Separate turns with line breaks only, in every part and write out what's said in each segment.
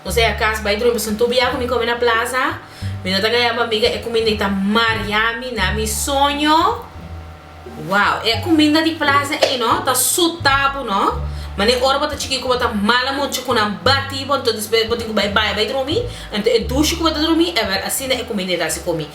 Nos a cas bay drumi pasobra tur bia cu mi come na plaza mi no ta gaya bo amiga e cuminda ey ta maria mi na mi soño wow e cuminda di plaza ey no ta suta bo no mane ora bo ta chiki cu bo ta mala mucho cu nan bati bo enton despues bo tin cu bay baña bay drumi enton e dushi cu bo ta drumi ewel asina e cuminda ey ta haci cu mi.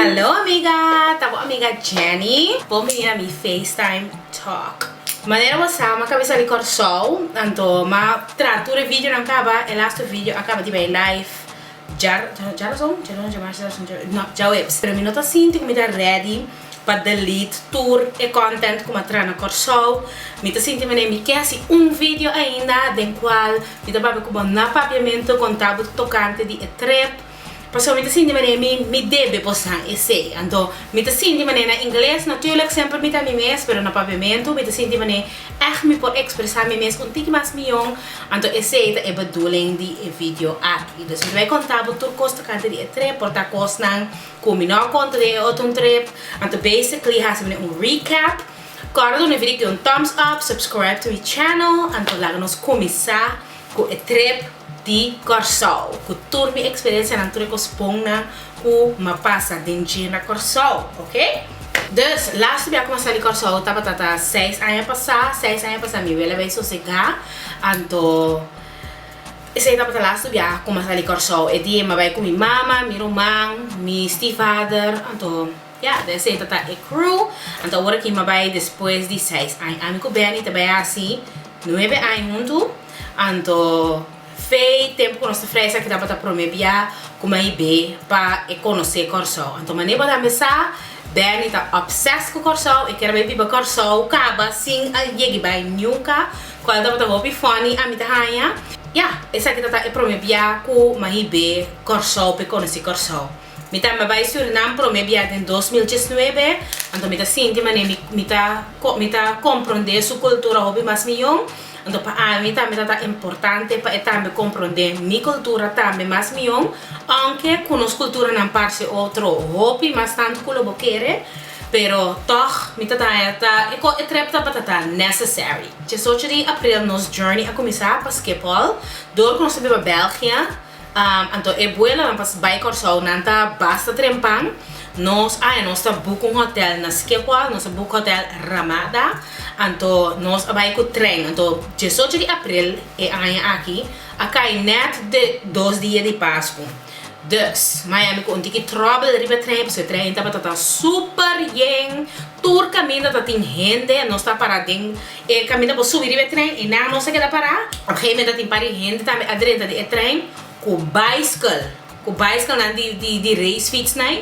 Hallo amiga, ta bo amiga Jenny. Bon bini na mi FaceTime talk. Manera bo sa, mi a kaba di sali Kòrsou, anto mi a traha tur e videonan kaba, e lastu video a kaba di bai live. Djarason, djaluna, djamars, djarason, djaweps, no, djaweps. Pero mi no ta sinti ku mi ta ready pa delete tur e content ku mi a traha na Kòrsou. Mi ta sinti manera mi ke hasi un video ainda den kual mi ta papia ku bo na papiamentu konta bo tokante di e trip. Pasobra mi ta sinti manera mi mi debe bosan esei. Anto mi ta sinti manera na ingles natuurlijk semper mi ta mi mes pero na papiamentu mi ta sinti manera Echt mi por expresa mi mes un tiki mas mion, anto esey ta e bedoeling di e video aki. Dus mi ta bay conta bo tur cos tocante di e trip, por ta cosnan cu mi no a conta den e otro un trip, anto basically haci mi un recap. Corda duna e video aki un thumbs up, subscribe to mi channel, anto laga nos cuminsa cu e trip di Corsou, cu tur mi experiencianan, tur e cos bonnan cu m'a pasa den dje na Corsou, ok? Dus, laatste bia cu m'a sali Corsou tabata ta seis aña pasa, seis aña pasa mi wela bay sosega, anto esey tabata laatste bia cu m'a sali Corsou, e dia m'a bay cu mi mama, mi ruman, mi stiefvader, anto ya, esey tabata e crew, anto awor aki m'a bay despues di seis aña, ami cu Benny ta bay haci nuebe aña hunto, anto. Fei tempu ku nos ta frei esaki tabata promé bia ku mi a hib'é pa e konosé Kòrsou. Anto manera bo tambe sa, Benny ta obsessed ku Kòrsou, e kier bai biba Kòrsou kaba sin a yegi bai nunka, kual tabata hopi funny ami ta haña. Ya, esaki ta ta e promé bia ku mi a hib'é Kòrsou pa e konosé Kòrsou. Mi tambe a bai Surinam promé bia den 2019, anto mi ta sinti manera mi mi ta mi ta komprondé su kultura hopi mas miyon. Anto pa ami tambe ta ta importante pa e tambe komprondé mi kultura tambe mas mion, ounke ku nos kulturanan parse otro hopi mas tantu ku lo bo kere, pero tòg mi ta ta haña ta e ko e trip tabata ta necessary. Diesocho di april nos journey a kuminsá pa Schiphol, dor ku nos ta biba Belgia, Anto e buelonan pa bai Kòrsou nan ta basta trempan. Nos a nos ta book un hotel na Schiphol, nos a book hotel Ramada. Anto nos a bai ku trein. Anto diesocho di april e aña aki a kai nèt de dos dia di Pasku. Dus, Miami ku un tiki tròbel riba e trein pasobra e trein tabata ta super yen. Tur kaminda ta tin hende. Nos ta para den E kaminda bo subi riba e trein i nan nos a keda pará. Op gegeven moment a tin par di hende tambe a drenta di e trein ku baiskel, ku baiskelnan di di di racefietsnan.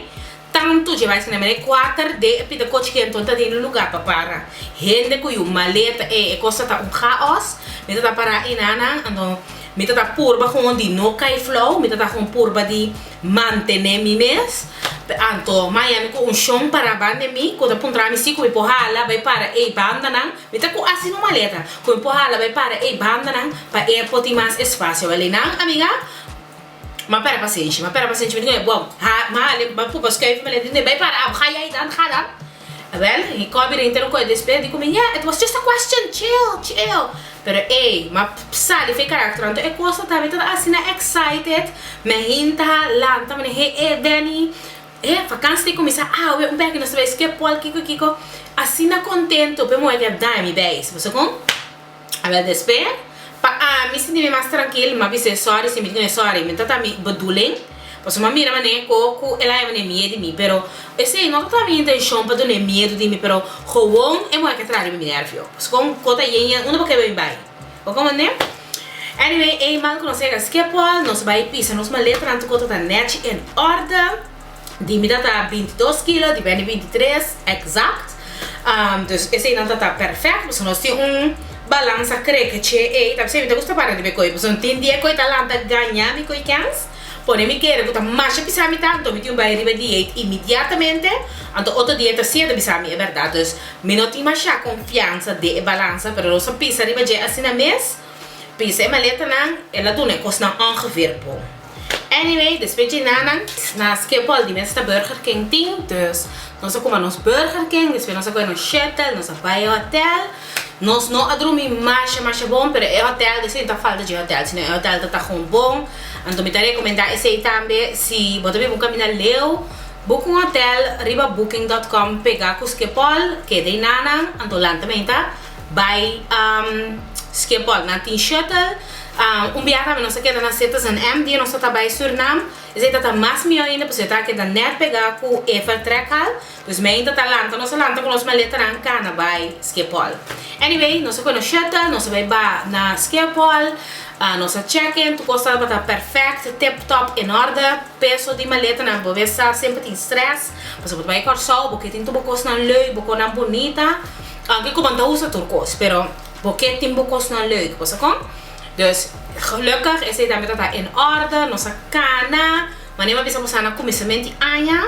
Tantu dje baiskelnan mira e kuater den e pita kochi ku enton ta tin un lugá pa para. Hende ku yu maleta e e kos ta ta un chaos. Mi ta ta pará enanan anto mi ta ta purba gewoon di no kai flou, mi ta ta gewoon purba di mantené mi mes. Anto Miami ku un shon pará banda di mi ku ta puntra mi si ku mi por hala bai para ei bandanan. Mi ta ku hasi un maleta ku mi por hala bai para ei bandanan pa e por tin mas espasio. Wèl einan amiga m'a pèrdè pasenshi, m'a pèrdè pasenshi. Mi di ku e bon ha m'a hala m'a pupa skuif mi maleta di bai para abo ga yai dan ga dan. Wèl mi kòbi rinta un kos despues di ku mi yeah it was just a question chill chill. Pero ey, m'a sali f'e karakter anto e kos ta mi tabata asina excited, mi a hinta lanta mi he e Danny e vakansi ta kuminsá awe un bèki nos ta bai Schiphol kiko kiko asina kontento p'e muhé ke a daña mi beis bo sa kon? Awel despe pa ami sinti mi mas trankil mi a bis'é sorry si mi di kuné sorry mi ta ta mi bedoeling pasobra mi a mira manera ko ku el a haña manera miedu di mi pero esei no ta ta mi intenshon pa dun'é miedu di mi pero Gewoon e muher ke traha riba mi nervio. Pasobra kon ta yen yen unda bo ke bai mi bai. Bo komprende? Anyway, eenmaal ku nos yega Schiphol, nos bai pisa nos maletanan tur kos ta nechi en orde. Di mi ta ta bintidos kilo, di Benny bintitres, exact. Dus eseinan ta ta perfect, pasobra nos tin un balansa krekeche ei. Ta p'esei mi ta gusta para riba e koi, pasobra tin dia koi ta lanta gaña mi koi kens. Pone mi kere ku ta masha bisa mi ta, anto mi tin un bai riba dieet inmediatamente, anto otro dia ta siendo bisa mi e bèrdat. Dus mi no tin masha konfiansa den e balansa, pero nos a pisa riba dje asina mes. Pisa e maletanan, el a duna e kosnan ongeveer bon. Anyway, despues dje nanan, na Schiphol di mes ta Burger King tin, dus nos a kuma nos Burger King, despues nos a kohe nos shuttle, nos a bai e hotel. Nos no a drumi masha masha bon, pero e hotel, esei no ta falta dje hotel, sino e hotel ta ta gewoon bon. Anto mi ta rekomendá esei tambe, si bo ta biba un kaminda leu, book un hotel riba booking.com pegá ku Schiphol, keda ei nanan, anto lanta menta bai Schiphol. Nan tin shuttle. Un biaha tambe nos a keda na Citizen M dia nos ta bai Surinam. Esei ta ta mas mihó ainda pasobra e ta keda nèt pegá ku e vertrekhal. Dus mi ainda ta lanta, nos a lanta ku nos maletanan kana bai Schiphol. Anyway, nos a kue nos shuttle, nos a bai ba na Schiphol, nos a check in, tur kos tabata perfect, tip top, in orde. Peso di maletanan, bo bes sa semper tin stress, pasobra bo ta bai Kòrsou, bo ke tin tur bo kosnan leuk, bo kosnan bunita. Aunke ku bo no ta usa tur kos, pero bo ke tin bo kosnan leuk, bo sa kon? Dus, gelukkig esei tambe ta in orde, nos a kana, manera mi a bisa boso na kuminsament di aña,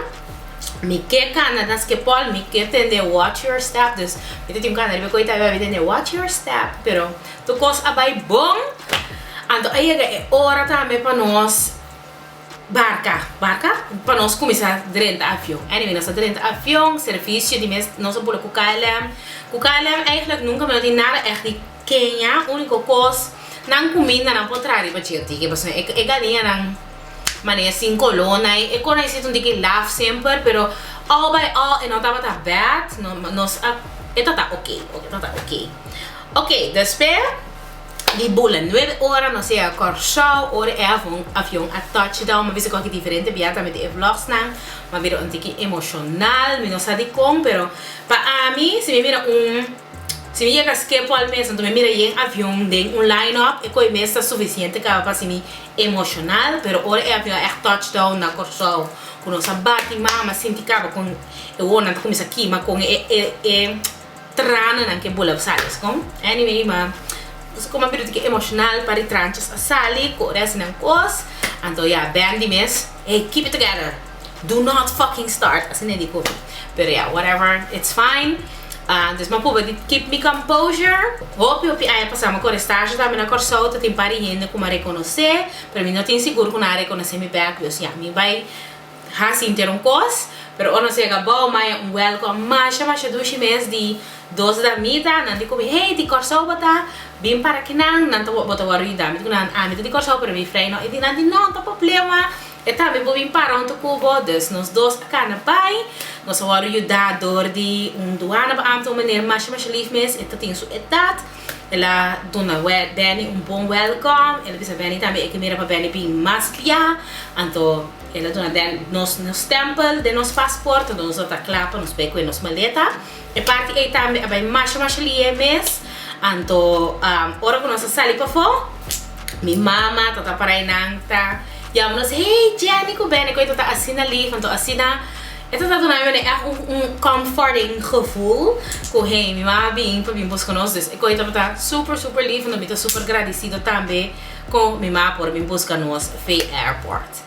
mi ke kana na Schiphol, mi ke tende "Watch your step", dus mi ta tin ku kana riba koe tambe pa mi tende "Watch your step", pero tur kos a bai bon. Anto a yega e ora tambe pa nos barka, barka, pa nos kuminsá drenta avion. Anyway, nos a drenta avion, servisio di mes, nos a bula ku KLM. Ku KLM eigenlijk nunka mi no tin nada ègt di keha, úniko kos, nan kuminda nan por traha riba dje tiki, pasobra e galiñanan manera sin koló nan, e kos nan a un tiki laf semper, pero all by all e no tabata bad, no, nos a, e tabata oké, e tabata oké. Oké, despues di bula 9 ora nos a yega Kòrsou. Ora e avion a touchdown, mi a bisa ku diferente bia tambe den e vlogs nan, m'a bira un tiki emoshonal, mi no sa di kon, pero pa ami, si mi yega Schiphol mes, anto mi mira yen avion den un line-up, e kos mes ta sufisiente kaba pa mi emoshonal, pero ora e avion echt touchdown na Kòrsou, ku nos a bati mama sinti kaba ku e wowonan ta kuminsá kima ku e trananan ku bula sali, kon? Anyway, ma komo a bira un tiki emoshonal pa di traantjes a sali, ku ora nan kos, anto ja, Ben di mes, "Hey, keep it together. Do not fucking start." Asina e di ku mi. Pero yeah, whatever, it's fine. Dus m'a purba di keep mi composure. Hopi hopi aña pasá m'a kore stage tambe na Kòrsou, tin par di hende ku m'a rekonosé, pero mi no tin sigur ku nan a rekonosé mi bèk, dus ja, mi bai hasi henter un kos, pero ora nos yega abou, m'a haña un welcome masha masha dushi mes di dos damita, nan di ku mi, "Hey, di Kòrsou bo ta? Bin para akinan, nan ta bo ta wòrdu yuda." Mi di ku nan, "Ami ta di Kòrsou, pero mi frei no." I di nan di, "No, ta problema. E tambe por bin para huntu ku bo." Dus nos dos a kana bai, nos a wòrdu yuda dor di un douanebeambte, un meneer masha masha lief mes, e tin su edat. El a duna Benny un bon welcome. El a bisa Benny tambe e ke mira pa Benny bin mas bia. Anto el a duna nos nos stempel den nos paspoort, anto nos ta kla pa nos bai ku nos maleta. E parti ei tambe a bai masha masha lihe mes. Anto ora ku nos a sali pafó, mi mama ta para einan ta yama nos, "Hey, Jenny ku Benny," ku ta asina lief, anto asina e ta duna mi echt un comforting gevoel ku hey, mi mama bin pa bin buska nos, dus e kos ta super super lief, anto mi ta super gradisido tambe ku mi mama por bin buska nos fe airport.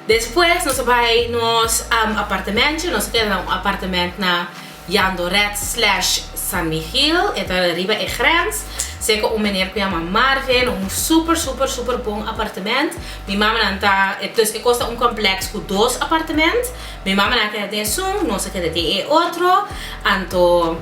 Despues nos a bai nos apartamento, nos a keda na un apartamento na Jandoret/San Miguel, e ta riba e grens. Serka un meneer ku yama Marvin, un super super super bon apartamento. Mi mama nan ta, dus e kos ta un complex ku dos apartamento. Mi mama nan a keda den un, nos a keda den e otro. Anto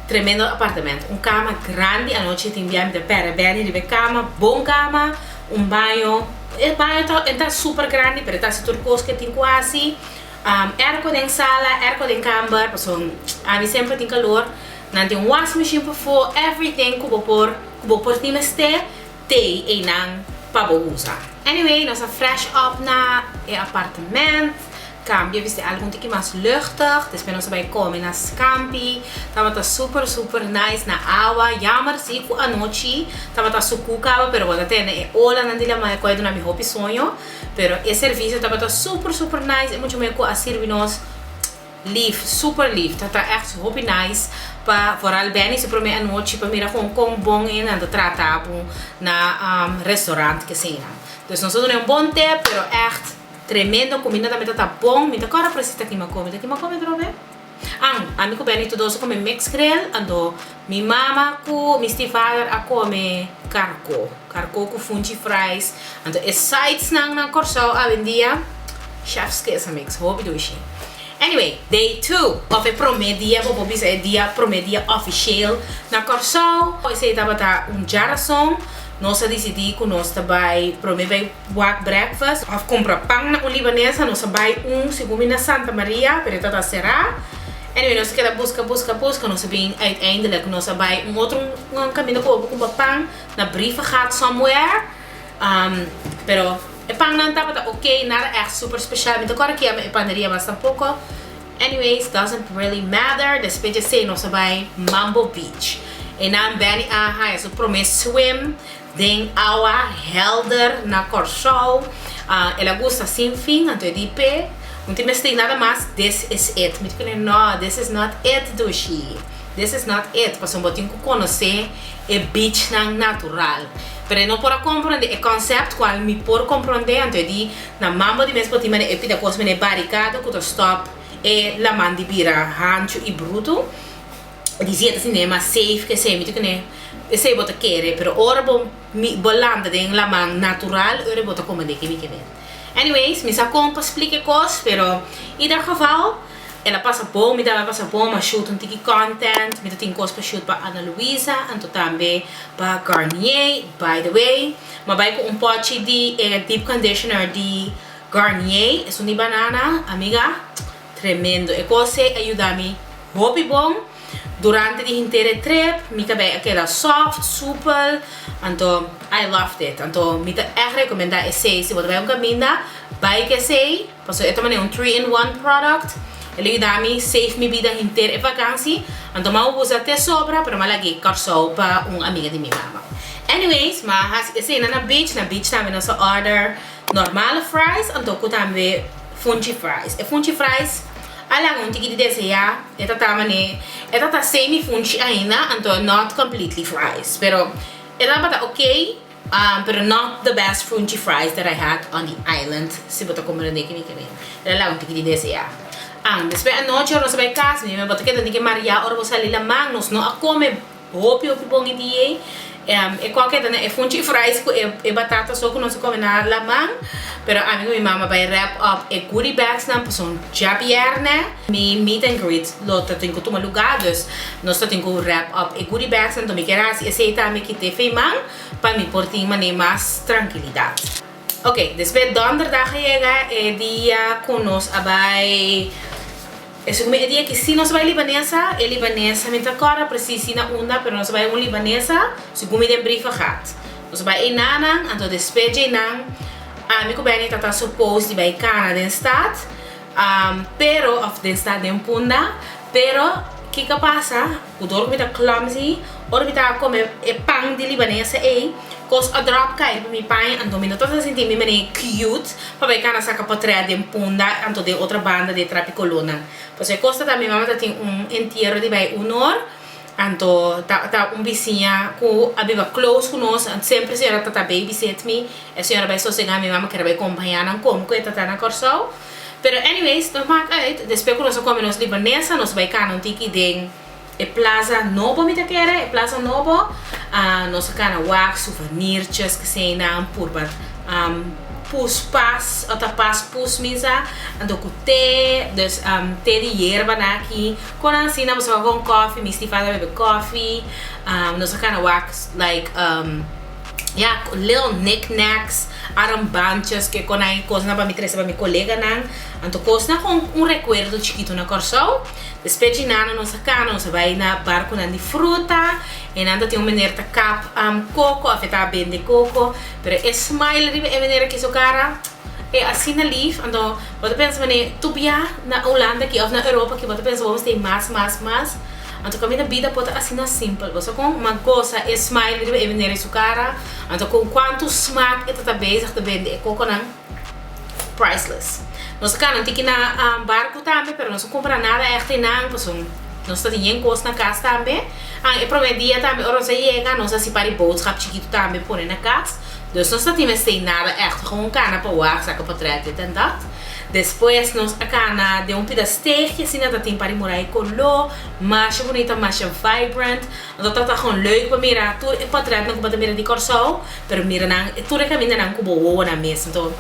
tremendo apartamento. Un kama grandi, anochi tin bia mi ta pera Benny riba e kama, bon kama, un baño. E baño ta super grandi, pero ta tur kos ku tin kasi. Airco den sala, airco den kamber, pasobra ami semper tin kalor. Nan tin un wasmachine pafó, everything ku bo por tin mester, t'ei einan pa bo usa. Anyway, nos a fresh up na e apartamento, kambia, bisti algu tiki mas luchtig, despues nos a bai kome na Scampi, tabata super super nice na awa, jammer si ku anochi tabata suku kaba, pero bo ta tende e olanan di laman, e kos a duna mi hopi soño, pero e servisio tabata super super nice, e mucha muhé ku a sirbi nos lief, super lief, tabata echt hopi nice, pa vooral Benny su promé anochi pa mira kon bon e nan ta trata bo na restaurant ku asina. Dus nos a duna un bon tip, pero echt tremendo, kuminda tambe ta bon, mi ta kòrda presis ta ki m'a kome, ta ki m'a kome atrobe? An, ami ku Benny tur dos a kome mix grill, anto mi mama ku mi stiefvader a kome karkó. Karkó ku funchi fries. Anto e sides nan na Kòrsou awendia, chef's kiss amigs, hopi dushi. Anyway, day two of e promé dia, bo por bisa e dia promé dia officieel na Kòrsou. Esei tabata un djarason. Nos a disidí ku nos ta bai promé bai wak breakfast of kumpra pan na un libanesa. Nos a bai un segun mi na Santa Maria, pero e tabata será. Anyway, nos a keda buska, buska, buska. Nos a bin uiteindelijk nos a bai un otro un kaminda ku bo por kumpra pan na Brievengat somewhere. Pero e pannan tabata ok, nada echt super special. Mi ta kòrda ki yama e paneria mas tampoko. Anyways, doesn't really matter. Despues di esei nos a bai Mambo Beach. Einan Benny a haña su promé swim den awa helder na Kòrsou. El a gusta sin fin, anto e di p'e, Un tin mester nada mas, this is it. Mi ta kere, no, this is not it, dushi. This is not it, pasobra bo tin ku konosé e beachnan natural. Pero e no por a komprondé e concept kual mi por komprondé, anto e di na Mambo di mes bo tin manera e pida kos manera e barikada ku ta stòp e laman di bira hanchu i brutu. E di si e ta sinti mas safe ke esei. Mi ta kende esei bo ta kere, pero ora bo mi bo landa den laman natural ora bo ta komprondé ke mi ke men. Anyways, mi sa kon pa splika e kos, pero ieder geval el a pasa bon, mi tambe a pasa bon, mi a shoot un tiki content, mi ta tin kos pa shoot pa Ana Luisa, anto tambe pa Garnier. By the way, mi a bai ku un pochi di e deep conditioner di Garnier, esun di banana, amiga, tremendo. E kos ei a yuda mi hopi bon durante di henter e trip, mi kabei a keda soft, supel, anto I loved it. Anto mi ta ègt rekomendá esei, si bo ta bai un kaminda, bai ku esei. Pasobra e ta manera un three in one product. El a yuda mi save mi bida henter e vakansi. Anto m'a usa te sobra, pero m'a lag'é Kòrsou pa un amiga di mi mama. Anyways, m'a hasi esei na beach. Na beach tambe nos a order normale fries, anto ku tambe funchi fries. E funchi fries a laga un tiki di deseá. E ta ta mane, e ta ta semi funchi ainda, anto not completely fries. Pero e tabata okay. Pero not the best funchi fries that I had on the island, si bo ta comprende ki mi ke men. El a laga un tiki di desea. Despues anochi ora nos a bai cas, mi bo ta keda di ke maria ora bo sali laman, nos no a come hopi hopi bon e dia ei. E koke ta na e funchi fries ku e batata so ku nos a come na laman, pero ami ku mi mama bai wrap up e goodie bags nan pasobra djabierne mi meet and greet lo ta tin ku tuma luga, dus nos ta tin ku wrap up e goodie bags nan, mi kier hasi esei tambe kite feiman. Pa mi por tin manera mas trankilidat. Ok, despues donderdag a yega e dia ku nos a bai, esun e dia ki si nos a bai libanesa, e libanesa mi ta kòrda presis si na unda pero nos a bai un libanesa segun mi den brievengat. Nos a bai einanan, anto despues djeinan ami ku Benny ta ta suppose di bai kana den stad, pero of den stad den Punda, pero kiko a pasa? Ku dor ku mi ta clumsy, ora mi ta kome e pan di libanesa ei, kos a drop kai riba mi paña, anto mi no tabata sinti mi manera cute pa bai kana saka potrèt den Punda anto den otro banda di e trapikolónan. Pasobra e kos ta ta mi mama ta tin un entiero di bai unor, anto ta ta un bisiña ku a biba close ku nos, anto semper e señora ta ta babysit mi, e señora bai sosegá mi mama kere bai kompañá nan komo ku e ta ta na Kòrsou. Pero anyways, no maak uit, despues ku nos a kome nos libanesa nos bai kana un tiki den e plaza nobo mi ta kere, e plaza nobo, nos a kana wak souvenirtjes keseinan, purba pus pas, o ta pas pus misa, anto ku te, dus te di yerba nan aki, kon asina bo sa kon kofi, mi stiefvader a bebe kofi, nos a kana wak like ya little knick knacks, armbandjes ke kon ai kosnan pa mi trese pa mi koleganan, anto kosnan kon un rekuerdo chikitu na Kòrsou. Despues di nana nos a kana, nos a bai na barkunan di fruta, e nan ta tin un meneer ta kap koko of e ta bende koko, pero e smile riba e meneer aki su kara e asina lief, anto bo ta pensa manera tur bia na Hulanda aki of na Europa aki bo ta pensa bo mester mas mas mas. Anto kaminda bida por ta asina simpel. Bo sa kon? Ma gosa e smile riba e meneer su kara. Anto kon kuantu smak e ta ta bezig ta bende e kokonan. Priceless. Nos a kana un tiki na barku tambe pero nos a kumpra nada ègt einan pasobra nos ta tin yen kos na kas tambe. An e promé dia tambe ora nos a yega nos a hasi par di boodschap chikitu tambe pone na kas. Dus nos ta tin mester nada ègt. Gewoon kana pa wak saka potrèt dit en dat. Despues nos a kana den un pida steegje, asina ta tin par di murai koló, masha bunita, masha vibrant. Anto ta ta gewoon leuk pa mira tur e potretnan ku bo ta mira di Kòrsou, pero mira nan tur e kamindanan ku bo wowonan mes. Anto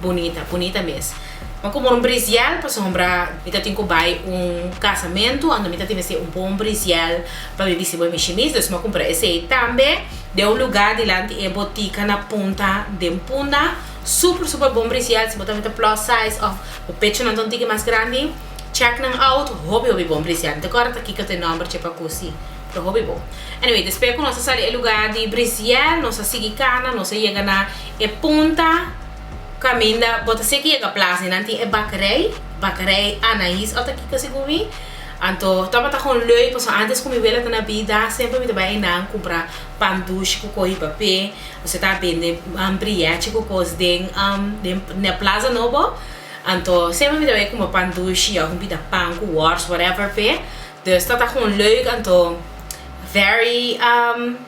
bunita, bunita mes. Mi a kumpra un brisiel pasobra mi ta tin ku bai un kasamentu, anto mi ta tin mester un bon brisiel pa mi bisti bo e mi shimis, dus mi a kumpra esei tambe den un lugá dilanti e botika na punta den Punda. Super super bon brisiel, si bo ta mester plus size of bo pechonan ta un tiki mas grandi, check nan out, hopi hopi bon brisiel. Mi ta kòrda ta kiko ta e nòmber dje pa kusi, pero hopi bon. Anyway, despues ku nos a sali e lugá di brisiel, nos a sigui kana, nos a yega na e punta kaminda bo ta seki yega plaza i nan tin e bakerij, bakerij Anaïs òf ta kiko segun mi. Anto tabata gewoon leuk pasobra antes ku mi wela ta na bida semper mi ta bai einan kumpra pan dushi ku kohi papé. Nos ta bende brièchi ku kos den den na Plaza Nobo. Anto semper mi ta bai kumpra pan dushi òf un pida pan ku wòrs whatever p'e. Dus ta ta gewoon leuk anto very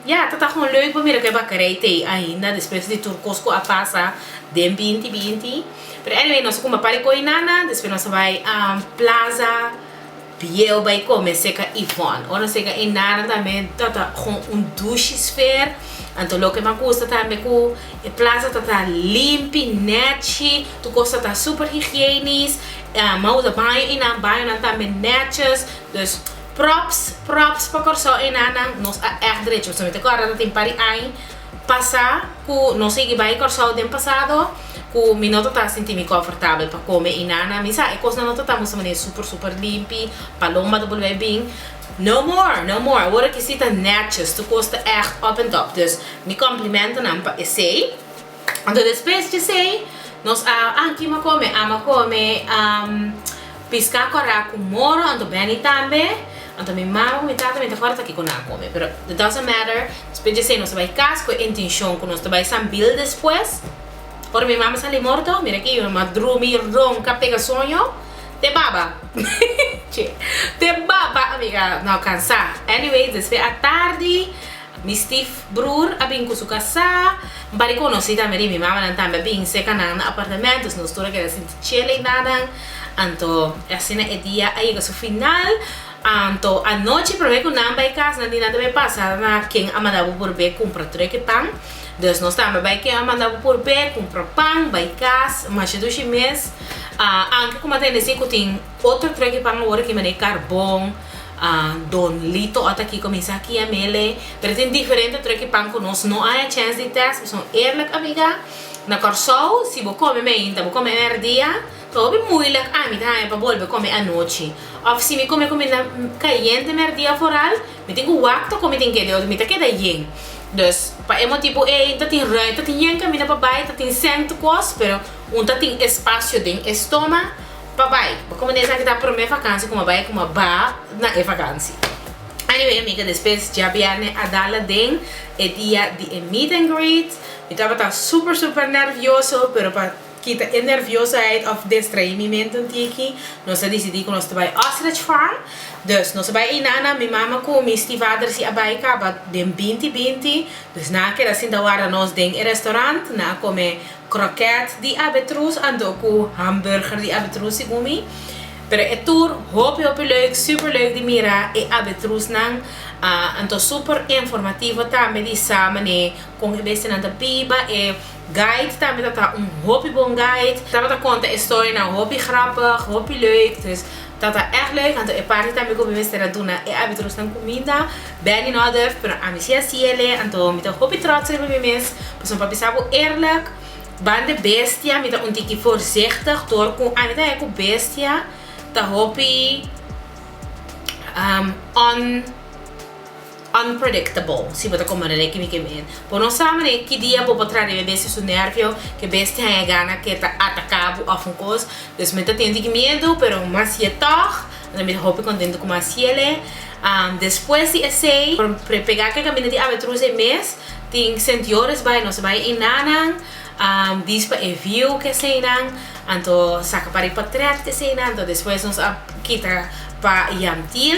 ya ta ta gewoon leuk pa mira ku e bakerij t'ei ainda despues di tur kos ku a pasa den binti binti. Pero anyway nos a kumpra par di ko'i nana despues nos a bai Plaza Bieu bai kome seka Yvonne. Ora nos yega einana tambe ta ta gewoon un dushi sfeer. Anto loke mi a gusta tambe ku e plaza ta ta limpi, nechi, tur kos ta ta super higienisch. Mi a usa baño einan, bañonan tambe netjes. Dus props, props pa Kòrsou einanan, nos a ègt drecha. Pasobra mi ta kòrda ta tin par di aña pasá ku nos a yega bai Kòrsou den pasado ku mi no ta ta sinti mi kòmfortabel pa kome einana. Mi sa e kosnan no ta ta mustra manera super super limpi, palomba ta bolbe bin. No more, no more. Awor aki si ta netjes, tur kos ta ègt op en top. Dus mi kòmplimentonan pa esei. Anto despues di esei nos a ah ki mi a kome? A mi a kome piská kòrá ku moro anto Benny tambe. Anto mi mama ku mi tata mi ta kòrda ta kiko nan a kome pero it doesn't matter. Despues di esei nos a bai kas ku e intenshon ku nos ta bai Sambil despues. Ora mi mama sali morto mira ki mi mama drumi ronka pega soño te baba che te baba amiga no kansa. Anyway despues atardi Mi stief broer a bin ku su kasá. Un par di konosí tambe di mi mamanan tambe a bin seka nan na apartamento. Dus nos tur a keda sinti chel einan. Anto asina e dia a yega su final. Anto anochi promé ku nan bai kas nan di nan ta bai pasa na ken a manda bo por be kumpra truek e pan. Dus nos tambe bai ken a manda bo por be kumpra pan bai kas masha dushi mes. Anke ku mi a tende si ku tin otro truek e pan awor aki manera karbon. Don Lito a ta aki cuminsa aki a mele, pero tin diferente truki pan cu nos no a haya chance di test, pasobra eerlijk amiga, na Corsou si bo come meinta, bo come merdia, ta hopi moeilijk ami ta haya pa bolbe come anochi, of si mi come cuminda cayente merdia vooral, mi tin cu wak toko mi tin keda, mi ta keda yen. Dus pa e motibo ey ta tin ruimte, ta tin yen caminda pa bay, ta tin cent cos, pero un ta tin espacio den e stoma. Pa bai. Bo komo den esaki ta prome vakansi ku mi a bai ku mi a ba na e vakansi. Anyway amiga despues djabierne a dal aden e dia di e meet and greet. Mi tabata super super nervioso pero pa kita e nerviosoheid of distraí mi mente un tiki nos a disidí ku nos ta bai Ostrich Farm. Dus nos a bai einana mi mama ku mi stiefvader si a bai kaba den binti binti. Dus nan a keda sinta warda nos den e restaurant. Nan a kome Kroket di abetrus anto ku hamburger di abetrus segun mi. Pero e tour hopi hopi leuk, super leuk di mira e abetrusnan. Anto super informativo tambe di sa mane kon e bestianan ta biba. E guide tambe ta ta un hopi bon guide. Tabata konta e storianan hopi grappig, hopi leuk. Dus ta ta ègt leuk. Anto e parti tambe ku mi mester a duna e abetrusnan kuminda. Benny no a durf, pero ami si a siele. Anto mi ta hopi trots riba mi mes. Pasobra pa bisa bo eerlijk, banda bestia mi ta un tiki voorzichtig door ku ami ta haña ku bestia ta hopi un unpredictable, si bo ta komprende ki mi ke meen. Bo no sa manera ki dia bo por traha riba e bestia su nervio, ke bestia haña gana ke ta ataka bo òf un kos. Dus mi ta tin un tiki miedu, pero mi a hasié tòg. Anto mi ta hopi kontentu ku mi a hasié. Despues di esei, por pega ke kaminda di Abetrus ei mes, tin Sint Joris bai, nos a bai einanan, dis pa e view ke eseinan, anto saka par di potret ke eseinan, anto despues nos a kita pa Jan Thiel.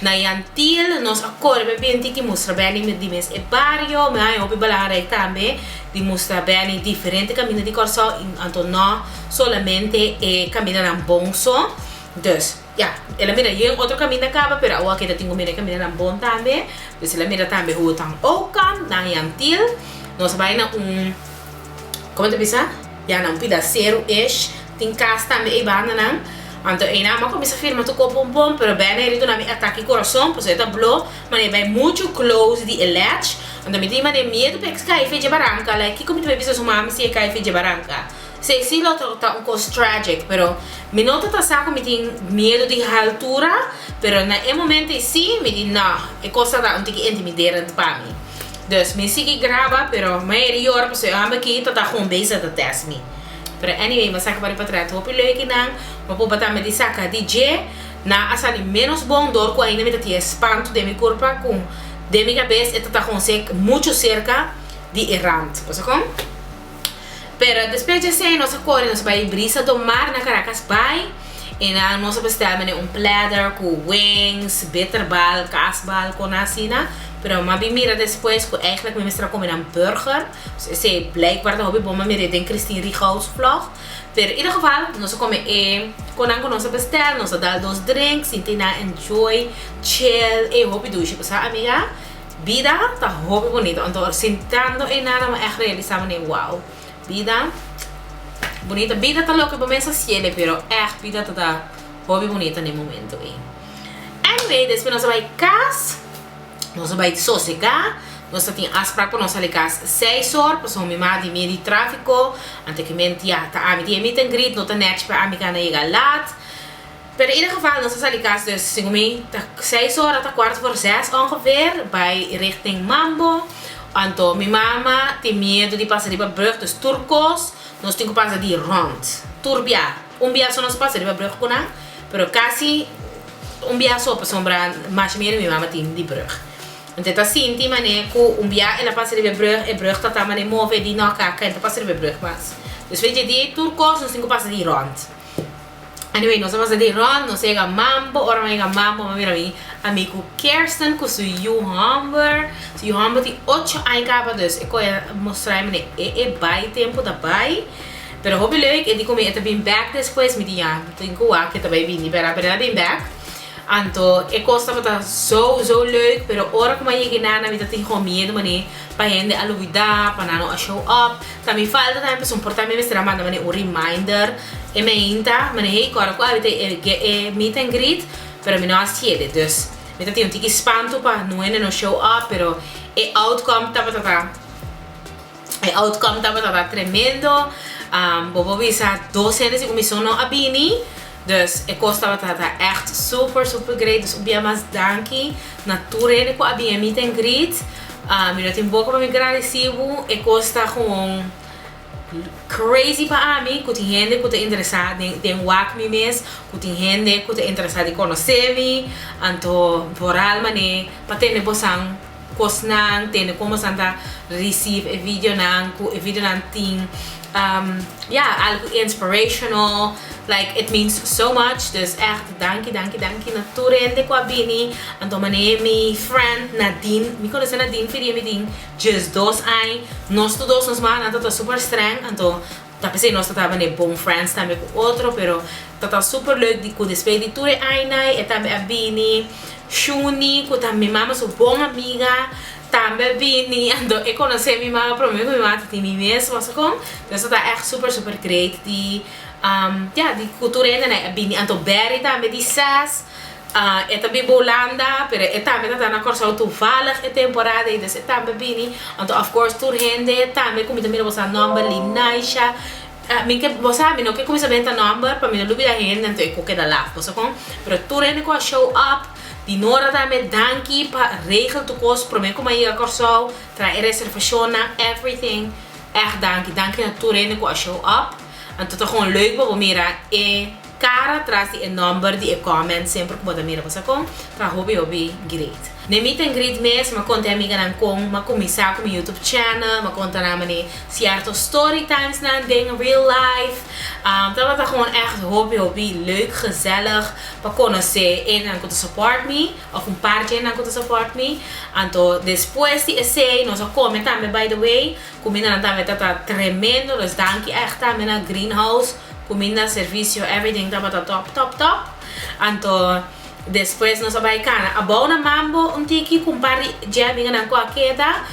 Na Jan Thiel, nos a kore bai bin tiki mustra Benny di mes e bario. Mi a hopi belangrijk tambe di mustra Benny diferente kaminda di Kòrsou, anto no solamente e kamindanan bon so. Dus, ja, el a mira yen otro kaminda kaba, pero awor aki ta tin ku mira e kamindanan bon tambe. Dus el a mira tambe hoe het dan ook kan na Jan Thiel. Nos a bai na un, komo ta bisa? Ja, na un pida seru-ish. Tin kas tambe ei bandanan. Anto einan mi a kuminsá firma tur kos bon bon, pero Benny a duna mi atake kurason, pasobra e ta blo, manera e bai muchu close di e ledge. Anto mi tin manera miedu pa e kai for dje baranka. Like, kiko mi ta bai bisa su mami si e kai for dje baranka? Sí, sí lo ta un kos tragic, pero mi no ta sa ku mi tin miedu di haltura, pero na e momento ei sí, mi di no, e kos ta un tiki intimiderend pa mi. Dus mi sigui graba, pero mi a yora pasobra e hòmber aki ta gewoon bezig ta test mi. Pero anyway, mi a saka varios portret hopi leuk nan, mi a proba tambe di saka di dje, nan a sali menos bon dor ku ainda mi ta tin espanto den mi kurpa ku den mi kabes e ta gewoon muchu serka di e rand. Bo sa kon? Pero despues di esei nos a kore, nos a bai Brisa do Mar na Caracas Bay i nan nos a bestel mene un platter ku wings, bitterbal, kaasbal, kona asina. Pero mi a bin mira despues ku eigenlijk mi mester a kome nan burger. Dus esei blijkbaar ta hopi bon, mi a mira den Christine Rigaud's vlog. Pero in ieder geval, nos a kome e konan ku nos a bestel, nos a dal dos drinks, sinti nan enjoy, chill, e hopi dushi. Pasá amiga, bida ta hopi bonito. Anto sintando einan mi a echt realisa manera wow, bida bonito. Bida ta loke bo mes a hasié, pero echt bida ta hopi bonito na e momento ei. Anyway, despues nos a bai kas, nos a bai sosegá. Nos tin afspraak pa nos sali kas 6 or, pasobra mi mama di miedu di tráfiko. Anto ku ment ja, ta ami tin e meet and greet, no ta nèchi pa ami kana yega laat. Pero in ieder geval, nos a sali kas dus segun mi ta 6 or, ta 5:45 ongeveer, bai richting Mambo. Anto mi mama tin miedu di pasa riba brug, dus tur kos nos tin ku pasa di rònt. Tur bia. Un bia so nos pasa riba brug ku nan, pero kasi un bia so pasobra mas miedu mi mama tin di brug. Anto ta sinti mane ku un bia el a pasa riba brug, e brug ta mane move di no kaka, e ta pasa riba brug mas. Dus weet je, di tur kos nos tin ku pasa di rònt. Anyway, nos a pasa di rònt, nos yega Mambo, ora nos yega Mambo, mi a mira mi amigu Kirsten ku su yu hòmber. Su yu hòmber tin 8 aña kaba, dus ik kon mustra mi e bai tempu ta bai. Pero hopi leuk, e di ku mi e ta bin back despues, mi di ja, tin ku wak e ta bai bini, pero el a bin back. Anto e kos tabata zo zo leuk, pero ora ku mi a yega einan, mi tatin gewoon miedu mane pa hende a lubidá, pa nan no a show up. Tambe falta tambe pasobra por tambe mester a manda mane un reminder e mainta, mane hey, kòrda ku abi ta e meet and greet, pero mi no a hasié. Dus mi tatin un tiki spantu pa no hende no show up, pero e outcome tabata tremendo. Bo por bisa dos hende si ku mi so no a bini. Dus e kos tabata echt super super great. Dus un bia mas danki na tur hende ku a bin e meet and greet. Mi no tin boka pa mi gradisí bo. E kos ta gewoon crazy pa ami ku tin hende ku ta interesá den wak mi mes, ku tin hende ku ta interesá di konosé mi. Anto vooral mane pa tende bosan kosnan, tende kon bosan ta receive e videonan, ku e videonan tin ja, algo inspirational. Like, it means so much. Dus echt, danki, danki, danki na tur hende ku a bini. Anto mane mi friend Nadine, mi konosé Nadine for di mi tin 12 aña. Nos tur dos nos mamanan ta super streng, anto ta p'esei nos tabata bon friends tambe ku otro, pero ta super leuk di ku despues di tur e añanan e tambe a bini. Shuni, ku ta mi mama su bon amiga, tambe a bini. Anto e konosé mi mama promé ku mi mama tin mi mes, was kon. Dus ta echt super super great di ja, di ku tur hende a bini. Anto Barry tambe di ses, e ta biba Hulanda, pero e tambe ta na Kòrsou toevallig e temporada, dus e tambe bini. Anto of course tur hende tambe ku mi ta mira boso nòmber, Linaisha. Mi ke bo sabi no ke kuminsá benta nòmber pa mi no lubidá hende, anto e ku keda laf bo sa kon, pero tur hende ku a show up. Di Nora tambe danki pa regel tur kos promé ku mi a yega Kòrsou, traha e reservashonnan, everything. Echt danki, danki na tur hende ku a show up. Anto ta gewoon leuk pa bo mira e kara tras di e nòmber di e comment semper ku bo ta mira, bo sa kon, ta hopi hopi great. Na e meet and greet mes, m'a konta e amiganan kon m'a kuminsá ku mi YouTube channel, m'a konta nan manera sierto story times nan den real life. Tabata gewoon echt hopi hopi leuk, gezellig pa konosé hendenan ku ta support mi òf un par di hendenan ku ta support mi. Anto despues di esei nos a kome tambe, by the way, kumindanan tambe tabata tremendo, dus danki echt tambe na Greenhouse, kuminda, servisio, everything tabata top top top. Anto despues nos a bai kana abou na Mambo un tiki ku un par di dje amiganan ku a keda.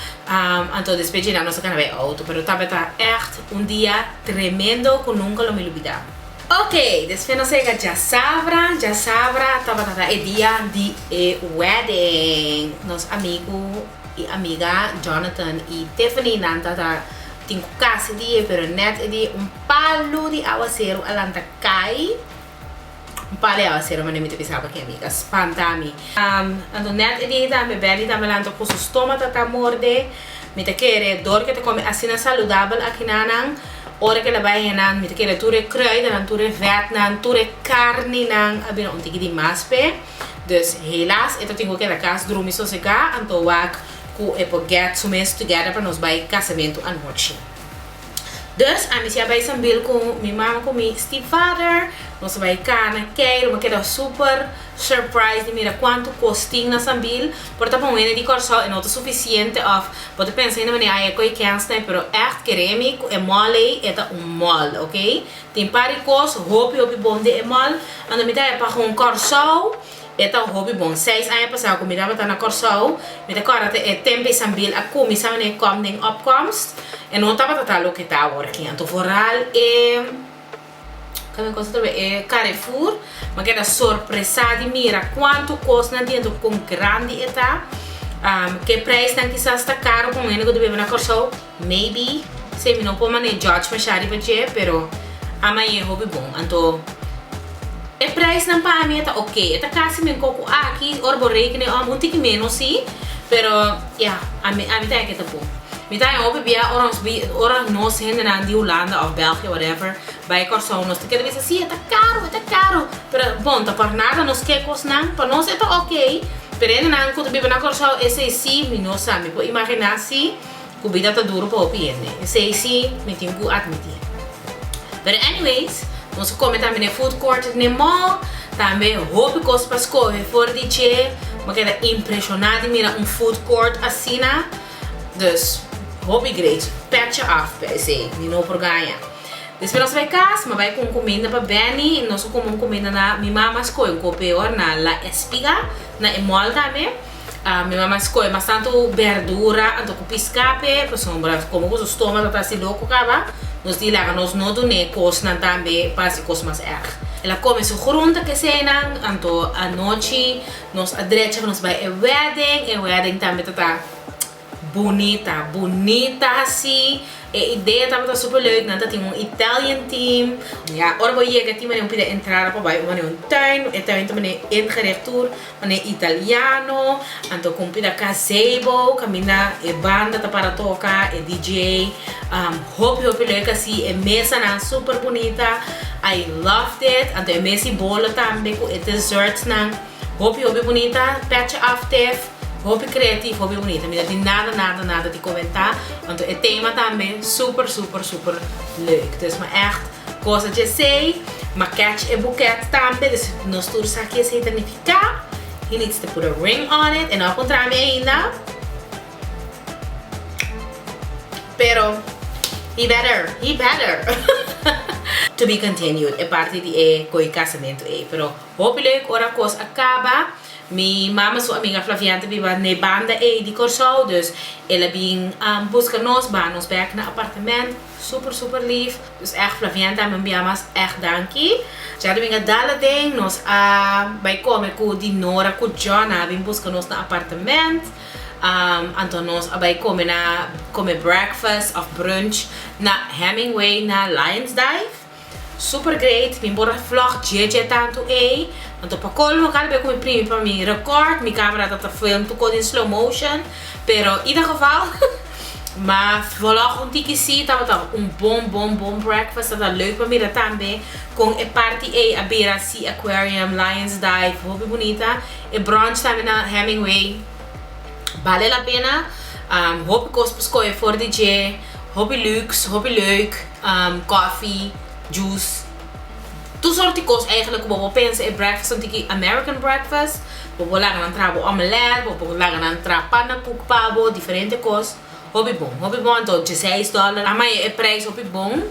Anto despues dje nan nos a kana bai outo, pero tabata echt un dia tremendo ku nunka lo mi lubida. Ok, despues nos a yega djasabra. Djasabra tabata ta e dia di e wedding. Nos amigu i amiga Jonathan i Tiffany nan tabata tin ku kasa e dia, pero net e dia un palu di awaseru a lanta kai. Un palu di awaseru manera mi ta bisa pa ki amiga spanta mi. Anto net e dia tambe Benny tambe lanta ku su stoma ta ta morde. Mi ta kere dor ku e ta kome asina saludabel akinanan, ora ku el a bai henan mi ta kere tur e kruidennan, tur e vètnan, tur e karninan a bira un tiki di mas p'e. Dus helaas e ta tin ku keda kas drumi sosegá anto wak ku e por get su mes together pa nos bai kasamentu anochi. Dus ami si a bai Sambil ku mi mama ku mi stipvader. Nos a bai kana keiru. Mi a keda super surprise di mira kuantu kos tin na Sambil. Por ta pa un hende di Kòrsou e no ta sufisiente òf bo ta pensa hende manera ai e koi kèns nei pero ègt kere mi ku e mall ei e ta un mall, ok. Tin par di kos hopi hopi bon den e mall. Anto mi ta haña pa un Kòrsou e ta hopi bon. Seis aña pasá ku mi tabata na Kòrsou, mi ta kòrda ta e tempu ei Sambil a kuminsá wanneer e kòm den opkomst, e no tabata ta loke ta awor aki. Anto vooral e, kami kos ta e Carrefour, mi a keda sorpresá di mira kuantu kosnan tin anto kon grandi e ta. Ke preisnan kisas ta karo pa un hende ku ta biba na Kòrsou, maybe, si mi no por manera judge mashá riba dje, pero a mañe hopi bon. Anto e prijsnan pa ami e ta ok. E ta kasi men koko aki, ora bo rekenen om, un tiki menos si, pero ya, ami ami ta ke ta bon. Mi ta haña hopi bia ora nos bi ora nos hendenan di Hulanda of België whatever bai Kòrsou nos ta keda bisa si e ta karo, e ta karo, pero bon ta por nada nos ke kosnan, pa nos e ta ok, pero hendenan ku ta biba na Kòrsou esei si mi no sa, mi por imaginá si. Ku bida ta duru pa hopi hende. Esei si mi tin ku atmití. Pero anyways, nos a kome tambe na e food court den e mall. Tambe hopi kos pa skohe for di dje. Mi a keda impreshoná di mira un food court asina. Dus, hopi great. Petje af pa esei, mi no por gaña. Despues nos a bai kas, mi a bai ku un kuminda pa Benny. Nos a kome un kuminda na, mi mama a skohe un kope or na La Espiga, na e mall tambe. Mi mama skohe mas tantu berdura anto ku piská p'e, pasobra komo ku su stoma ta ta hasi loko kaba, nos di laga nos no dun'é kosnan tambe pa hasi kos mas erg. El a kome su grunta keseinan, anto anochi nos a drecha pa nos bai e wedding, e wedding tambe ta ta Bunita, bunita hasi. E idea tabata super leuk. Nan ta tin un Italian team. Ya, ora bo yega tin manera un pida entrada pa bai manera un tuin. E tuin ta manera ingericht tur manera italiano. Anto ku un pida gazebo kaminda e banda ta para toka, e DJ. Hopi hopi leuk hasi. E mesanan super bunita. I loved it. Anto e mes i bolo tambe ku e dessertsnan. Hopi hopi bunita, petje af tef, hopi creatief, hopi bunita. Mi no tin nada nada nada di comenta, anto e tema tambe super super super leuk. Dus mi echt goza dje esey, mi a catch e buket tambe, dus nos tur sa ki esey ta nifica. He needs to put a ring on it, e no a puntra mi ainda. Pero he better, he better. To be continued e parti di e koe casamentu ey, pero. Hopi leuk ora kos a kaba. Mi mama su amiga Flavian ta biba n'e banda ei di Kòrsou, dus el a bin buska nos, baha nos bèk na apartement. Super super lief. Dus ègt Flavian tambe un bia mas ègt danki. Djadumingu a dal aden nos a bai kome ku Dinora ku John a bin buska nos na apartement. Anto nos a bai kome na kome breakfast òf brunch na Hemingway na Lions Dive. Super great, mi por a vlog dje dje tantu ey, anto pa colmo cada bes cu mi primi pa mi record, mi camera ta ta film tur cos den slow motion, pero ieder geval, ma vlog un tiki si, tabata un bon bon bon breakfast, tabata leuk pa mira tambe con e parti ey a bira Sea Aquarium, Lions Dive, hopi bunita, e brunch tambe na Hemingway. Bale la pena. Hopi kos pa skohe for di dje. Hopi luxe, hopi leuk. Coffee, juice. Tur sorto di kos eigenlijk ku bo por pensa e breakfast un tiki American breakfast. Bo por laga nan traha bo omelet, bo por laga nan traha pannenkoek pa bo, diferente kos. Hopi bon, hopi bon. Anto $16. A maya e prijs hopi bon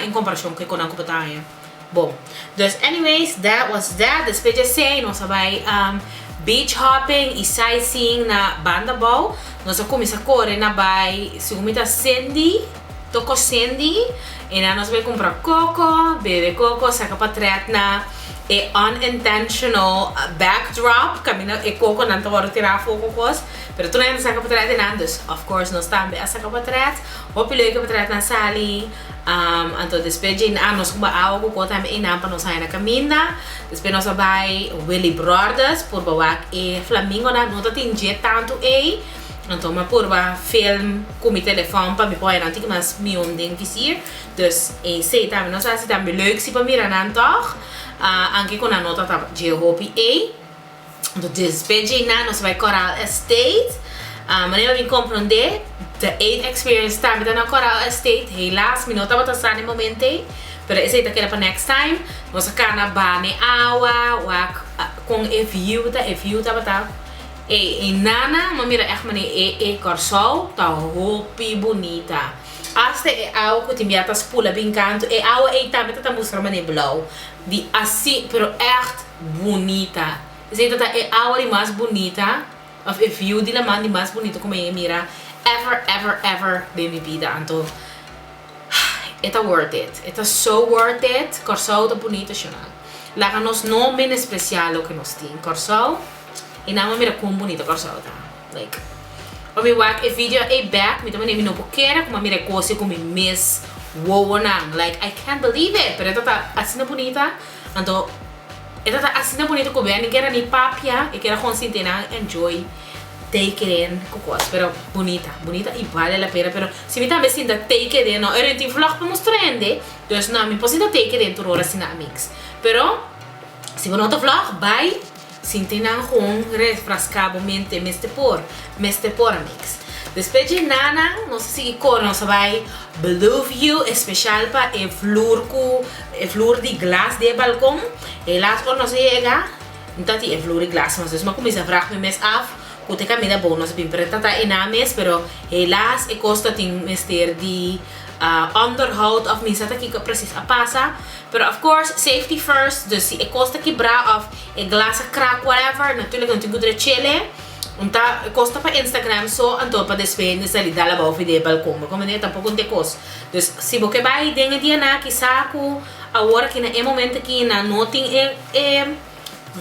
en komparashon ku e konan ku bo ta haña. Bon. Dus anyways, that was that. Despues di esei nos a bai beach hopping i sightseeing na Bandabou. Nos a kuminsá kore na bai, segun mi ta Cindy, Toko Cindy. I nan nos a bai kumpra koko, bebe koko, saka patret na e unintentional backdrop kaminda e kokonan ta wòrdu tirá afó ku kos. Pero tur hende saka patret einan, dus of course nos tambe a saka patret. Hopi leuke patretnan sali. Anto despues dje a nos kuba awa ku kos tambe einan pa nos haña na kaminda. Despues nos a bai Willibrordus purba wak e flamingonan. No ta tin dje tantu ei. Anto mi a purba film ku mi telefòn pa mi por haña nan tiki mas mihó den visier. Dus esei tambe nos a hasi tambe leuk si pa mira nan tòg. Anke ku nan no ta ta dje hopi ei. Anto despues dje einan nos a bai Coral Estate. Manera mi komprondé The Eight Experience tambe ta na Coral Estate. Helaas mi no tabata sa na e momento ei. Pero esei ta keda pa next time. Nos a kana bane awa, wak kon e view ta. E view tabata Ey, einan mi a mira ègt manera e e Kòrsou ta hopi bunita. Asta e awa ku tin bia ta spula bin kantu, e awa ei tambe ta ta mustra manera blou. Di asi, pero ègt bunita. Esei ta ta e awa di mas bunita, òf e view di laman di mas bunita ku mi a mira ever, ever, ever den mi bida. Anto, e ta worth it. E ta so worth it. Kòrsou ta bunita, shonnan. Laga nos no menospresiá loke nos tin. Kòrsou. I nan a mira kon bunita Kòrsou ta. Like, ora mi wak e video ei bek, mi ta manera mi no por kere ku mi a mira e kos ei ku mi mes wowonan. Like, I can't believe it! Pero e ta ta asina bunita. Anto, e ta ta asina bunita ku mi kere ni papia, e kere gewoon sinti nan enjoy, take it in ku kos. Pero bunita, bunita i bale la pena. Pero si mi tambe sinta take it in, no, e tin vlog pa mustra hende. Dus no, mi por sinta take it in tur ora asina, amigs. Pero, si bo no ta vlog, bai. Sinti nan gewoon refraská bo mente mester por, mester por amigs. Despues dje nanan nos a sigui kore nos a bai Blue View especial pa e vloer ku e vloer di glas di e balkon. Helaas ora nos a yega no ta tin e vloer di glas mas dus mi a kuminsá vrag mi mes af ku ta e kaminda bon nos a bin pero e ta ta einan mes pero helaas e kos ta tin mester di onderhoud of mi sa ta kiko precies a pasa pero of course safety first dus si e kos ta kibra of e glas a crack whatever natuurlijk no tin ku drechele un ta e kos ta pa Instagram so anto pa despues hende sali dal abou for di e balkon bo comprende tampoco un ta e kos dus si bo ke bai den e dianan kisa ku awor aki na e momento aki nan no tin e e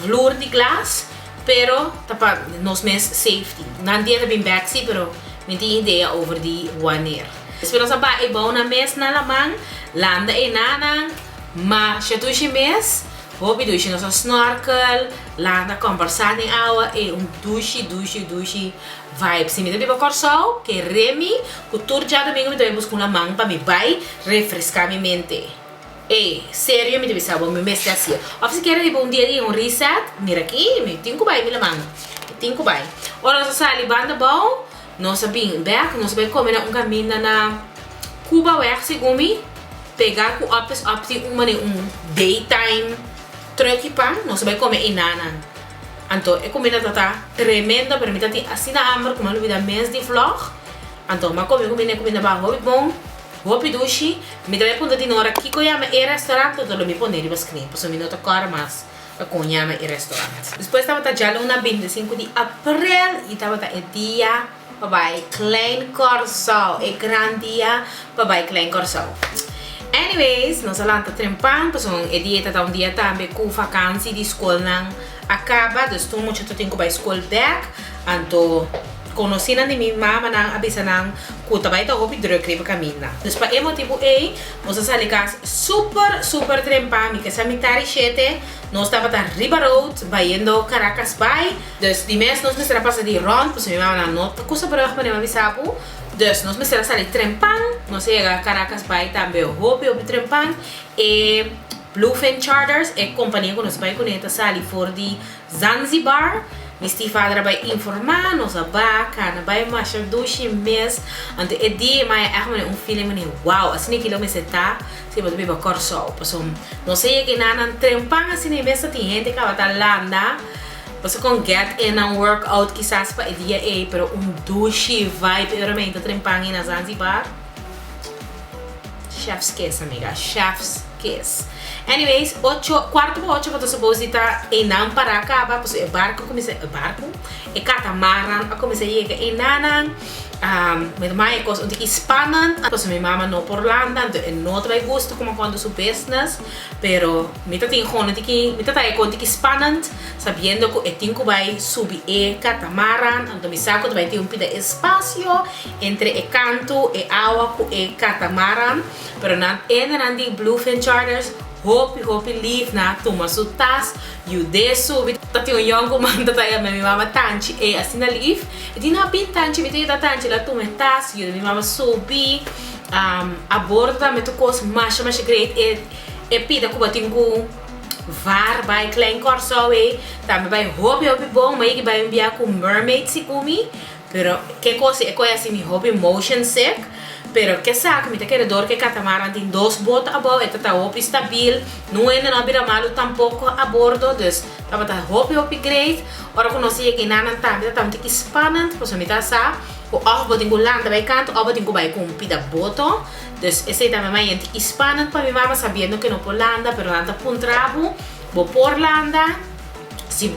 vloer di glas pero ta pa nos mes safety nan dia ta bin bek si pero mi tin idea over di wanneer. Despues nos a bai e bou nan mes na laman landa e nanan ma shatushi mes Hopi dushi nos a snorkel, landa kombersá den awa e un dushi dushi dushi vibe. Si mi ta biba Kòrsou, kere mi ku tur djadumingu mi ta bai buska un laman pa mi bai refreská mi mente. Ey, serio mi ta bisa bo, mi mester hasié. Òf si kere riba un dia di un reset, mira aki, mi tin ku bai mi laman. Mi tin ku bai. Ora nos a sali banda bou, nos a bin bèk, nos a bai kome na un kaminda na Cubaweg segun mi. Pega ku op is op tin un manera un daytime trucky pan nos a bai come enanan anto e comida ta ta tremendo pero mi ta tin asina hamber ku mi a lubida mes di vlog anto mi a come comida e comida ba hopi bon hopi dushi mi ta bai punta di nora kiko yama e restaurant anto lo mi pone riba screen pasobra mi no ta kòrda mas kon yama e restaurant. Despues tabata djaluna 25 di aprel y tabata e dia Pa bai Klein Kòrsou. E gran dia pa bai Klein Kòrsou. Anyways, nos a lanta trempan pasobra e dia ta ta un dia tambe ku vakansi di skolnan a kaba. Dus tur mucha ta tin ku bai skol bèk. Anto konosinan di mi mamanan a bisa nan ku ta bai ta hopi drùk riba kaminda. Dus pa e motibu ei nos a sali kas super super trempan. Mi ke sa mitar di shete nos tabata riba road bayendo Caracas bai. Dus di mes nos mester a pasa di rond pasobra mi mama nan no ta kusa brug manera mi a bisa bo. Dus nos mester a sali trempan. Nos a yega Caracas bai tambe hopi hopi trempan. E Bluefin Charters, e kompania ku nos bai kuné ta sali for di Zanzibar. Mi stiefvader a bai informá, nos a baka, na bai masha dushi mes. Anto e dia mi a echt un feeling mane wow, asina aki lo mester ta si bo ta biba Kòrsou. Pasobra nos a yega einan nan trempan asina e mes ta tin hende kaba ta landa. Pasobra kon get in nan workout kisas pa e dia ei, pero un dushi vibe e ora mi ta trempan ei na Zanzibar. Chef's kiss, amiga. Chef's kiss. Anyways, ocho, kuarto pa ocho bo ta suppose di ta einan para kaba, pasobra e barco kuminsá, e barco? E katamaran a kuminsá yega einanan. Mi ta maya e kos un tiki spannend, pasobra mi mama no por landa, anto e no ta bai gusta kuma konta su business, pero mi ta tin gewoon un tiki, mi ta ta e kon tiki spannend, sabiendo ku e tin ku bai subi e katamaran, anto mi sa ku ta bai tin un pida espacio entre e kantu, e awa ku e katamaran, pero nan endenan di Bluefin Charters hopi hopi lief, nan a tuma su tas, yud'é subi, ta tin un yònkuman ta ta yama mi mama Tanchi, e asina lief, e di no bin Tanchi mi ta yuda Tanchi, el a tuma e tas, yuda mi mama subi, a bordo tambe tur kos masha masha great, e e pida ku bo tin ku var bai Klein Kòrsou ei, tambe bai hopi hopi bon, mi a yega bai un bia ku mermaid si ku mi, Pero ke kos e koe hasi mi hopi motion sick, pero ke sa ku mi ta kere dor ku e katamaran tin dos boto abou e ta ta hopi stabil, nun hende no a bira malu tampoko a bordo, dus tabata hopi hopi great. Ora ku nos a yega enanan tambe ta ta un tiki spannend pasobra mi ta sa ku òf bo tin ku lanta bai kantu òf bo tin ku bai ku un pida boto, dus esei tambe a un tiki spannend pa mi mama sabiendo ku e no por landa pero nan ta puntra bo, bo por landa? Si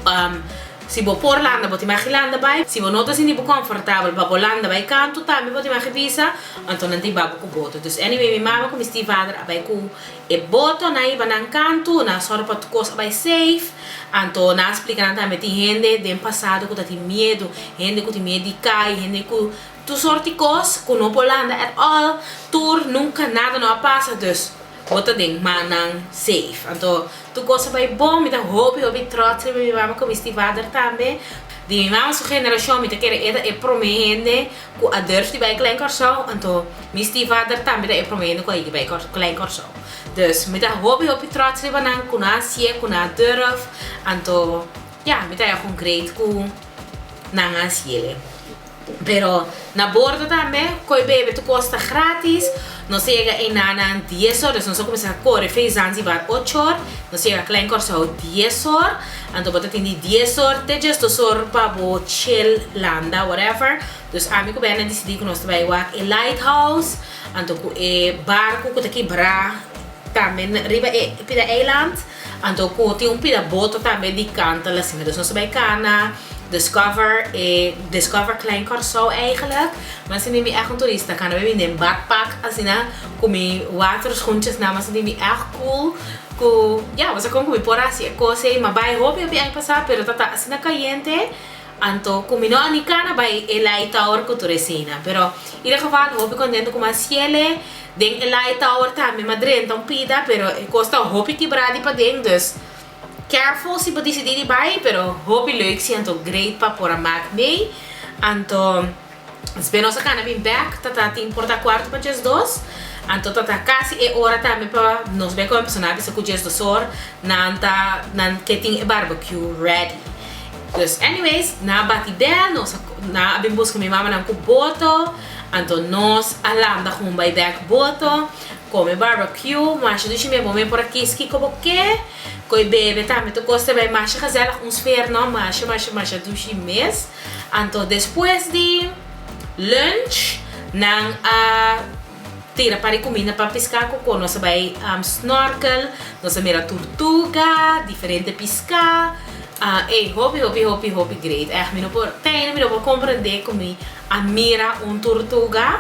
Si bo por landa bo tin magi landa bai, si bo no ta sinti bo comfortabel pa bo landa bai kantu tambe bo tin magi bisa, anto nan tin babo ku boto. Dus anyway mi mama ku mi stiefvader a bai ku e boto, nan hiba nan kantu, nan a sòru pa tur kos a bai safe, anto nan a splika nan tambe tin hende den pasado ku ta tin miedu, hende ku tin miedu di kai, hende ku tur sort di kos ku no por landa at all, tur nunka nada no a pasa, dus. Bo ta den mannan safe. Anto tur cos a bay bon. Mi ta hopi hopi trots riba mi mama cu mi stiefvader tambe. Di mi mama su generacion mi ta kere e ta e prome hende cu a durf di bay Klein Corsou. Anto mi stiefvader tambe ta e prome hende cu a yega bay Klein Corsou. Dus mi ta hopi hopi trots riba nan cu nan a hacié, cu nan a durf. Anto ya, mi ta haña con great cu nan a haciele. Pero na bordo tambe koe bebe tur kos ta gratis. Nos a yega einanan dies or, dus nos a kuminsá kore fei Zanzibar ocho or, nos a yega Klein Kòrsou dies or, anto bo ta tin di dies or te diesdos or pa bo chill, landa, whatever. Dus ami ku Berna disidí ku nos ta bai wak e lighthouse, anto ku e barku ku ta kibrá tambe riba e pida eiland. Anto ku tin un pida boto tambe di kantel asina. Dus nos ta bai kana, discover e discover Klein Kòrsou eigenlijk. Mi a sinti mi ègt un turista. Kana bai bini den badpak asina ku mi waterschoentjes nan. Mi a sinti mi ègt cool ku ya bo sa kon ku mi por hasi e kos ei. Mi a bai hopi hopi aña pasá pero ta ta asina kayente. Anto ku mi no a ni kana bai e light tower ku tur eseinan. Pero ieder geval hopi kontento ku mi a siele. Den e light tower tambe mi a drenta un pida pero e kos ta hopi kibra di paden dus careful si bo disidí di bai pero hopi leuk si anto great pa por a mak mee. Anto despues nos a kana bin bek ta ta tin por ta kuarto pa diesdos anto ta ta kasi e ora tambe pa nos bai kome pasobra nan a bisa ku diesdos or nan ta nan ke tin e barbecue ready. Dus anyways nan a bati bel nos a nan a bin buska mi mamanan ku boto anto nos a landa hun bai bek boto kome barbecue masha dushi mi bo mi por a kis kiko bo ke koi bebe tambe tur kos ta bai masha gezellig un sfeer no masha masha masha dushi mes anto despues di lunch nan a Tira pa di kuminda pa piská ku kon nos a bai snorkel, nos a mira turtuga, diferente piská. Ey, hopi hopi hopi hopi great. Ègt mi no por, te ainda mi no por komprendé ku mi a mira un turtuga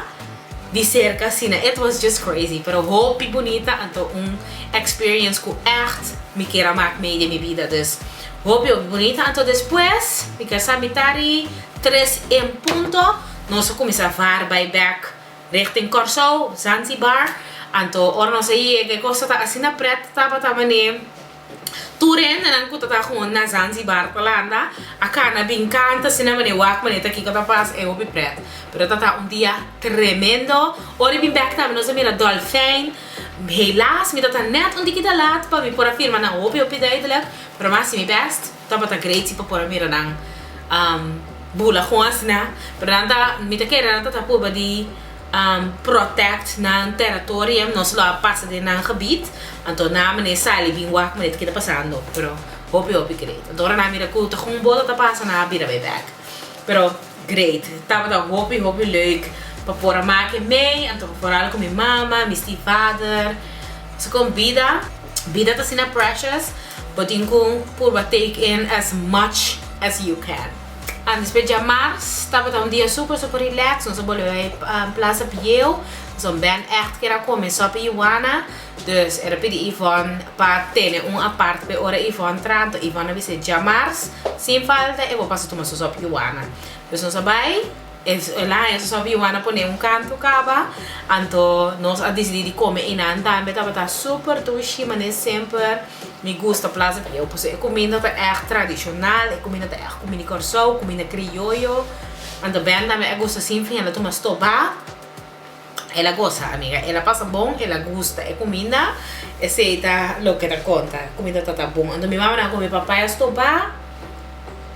di serka asina. It was just crazy, pero hopi bunita anto un experience ku ègt mi kier a mak mee den mi bida. Dus hopi hopi bunita. Anto despues mi kier sa mitá di tres en punto nos a kuminsá vaar bai bèk Richting Kòrsou, Zanzibar. Anto ora nos a yega e kos ta asina pret tabata manera tur hendenan ku ta ta gewoon na Zanzibar ta landa a kana bin kanta asina manera wak manera ta kiko ta pasa e hopi pret. Pero ta ta un dia tremendo. Ora e bin bek tambe nos a mira dolfijn. Helaas mi ta ta net un tiki ta lat pa mi por a firma nan hopi hopi duidelijk pero mi a hasi mi best. Tabata great si pa por a mira nan. Bula kon asina, pero nan ta, mi ta kere nan ta ta purba di protect nan territorium, nos lo a pasa den nan gebied, anto nan a mane sali bin wak mane ta kita pasando, pero hopi hopi great. Anto ora nan a mira ku ta kon boto ta pasa nan a bira bai bek. Pero great, tabata hopi hopi leuk pa por a make mei, anto vooral ku mi mama, mi stiefvader, so kon bida, bida ta asina precious, bo tin ku purba take in as much as you can. Despues djamars tabata un dia super super relax, nos a bolbe bai Plaza Bieu, pasobra Ben echt kier a come sopi iguana, dus el a pidi Yvonne pa tene un apart p'e ora Yvonne tra, anto Yvonne a bis'é djamars sin falta e bo pasa tuma su sopi iguana. Dus nos a bai, el a haña su sopi iguana pone un kantu kaba, anto nos a disidí di come einan tambe, tabata super dushi manera semper. Mi gusta Plaza Bieu pasobra e kuminda ta ègt tradishonal, e kuminda ta ègt kuminda di Kòrsou, kuminda krioyo. Anto Ben tambe a gusta sin fin, el a tuma stobá. El a gosa, amiga. El a pasa bon, el a gusta e kuminda. Esei ta loke ta konta. E kuminda ta ta bon. Anto mi mama nan a kome papaya stobá.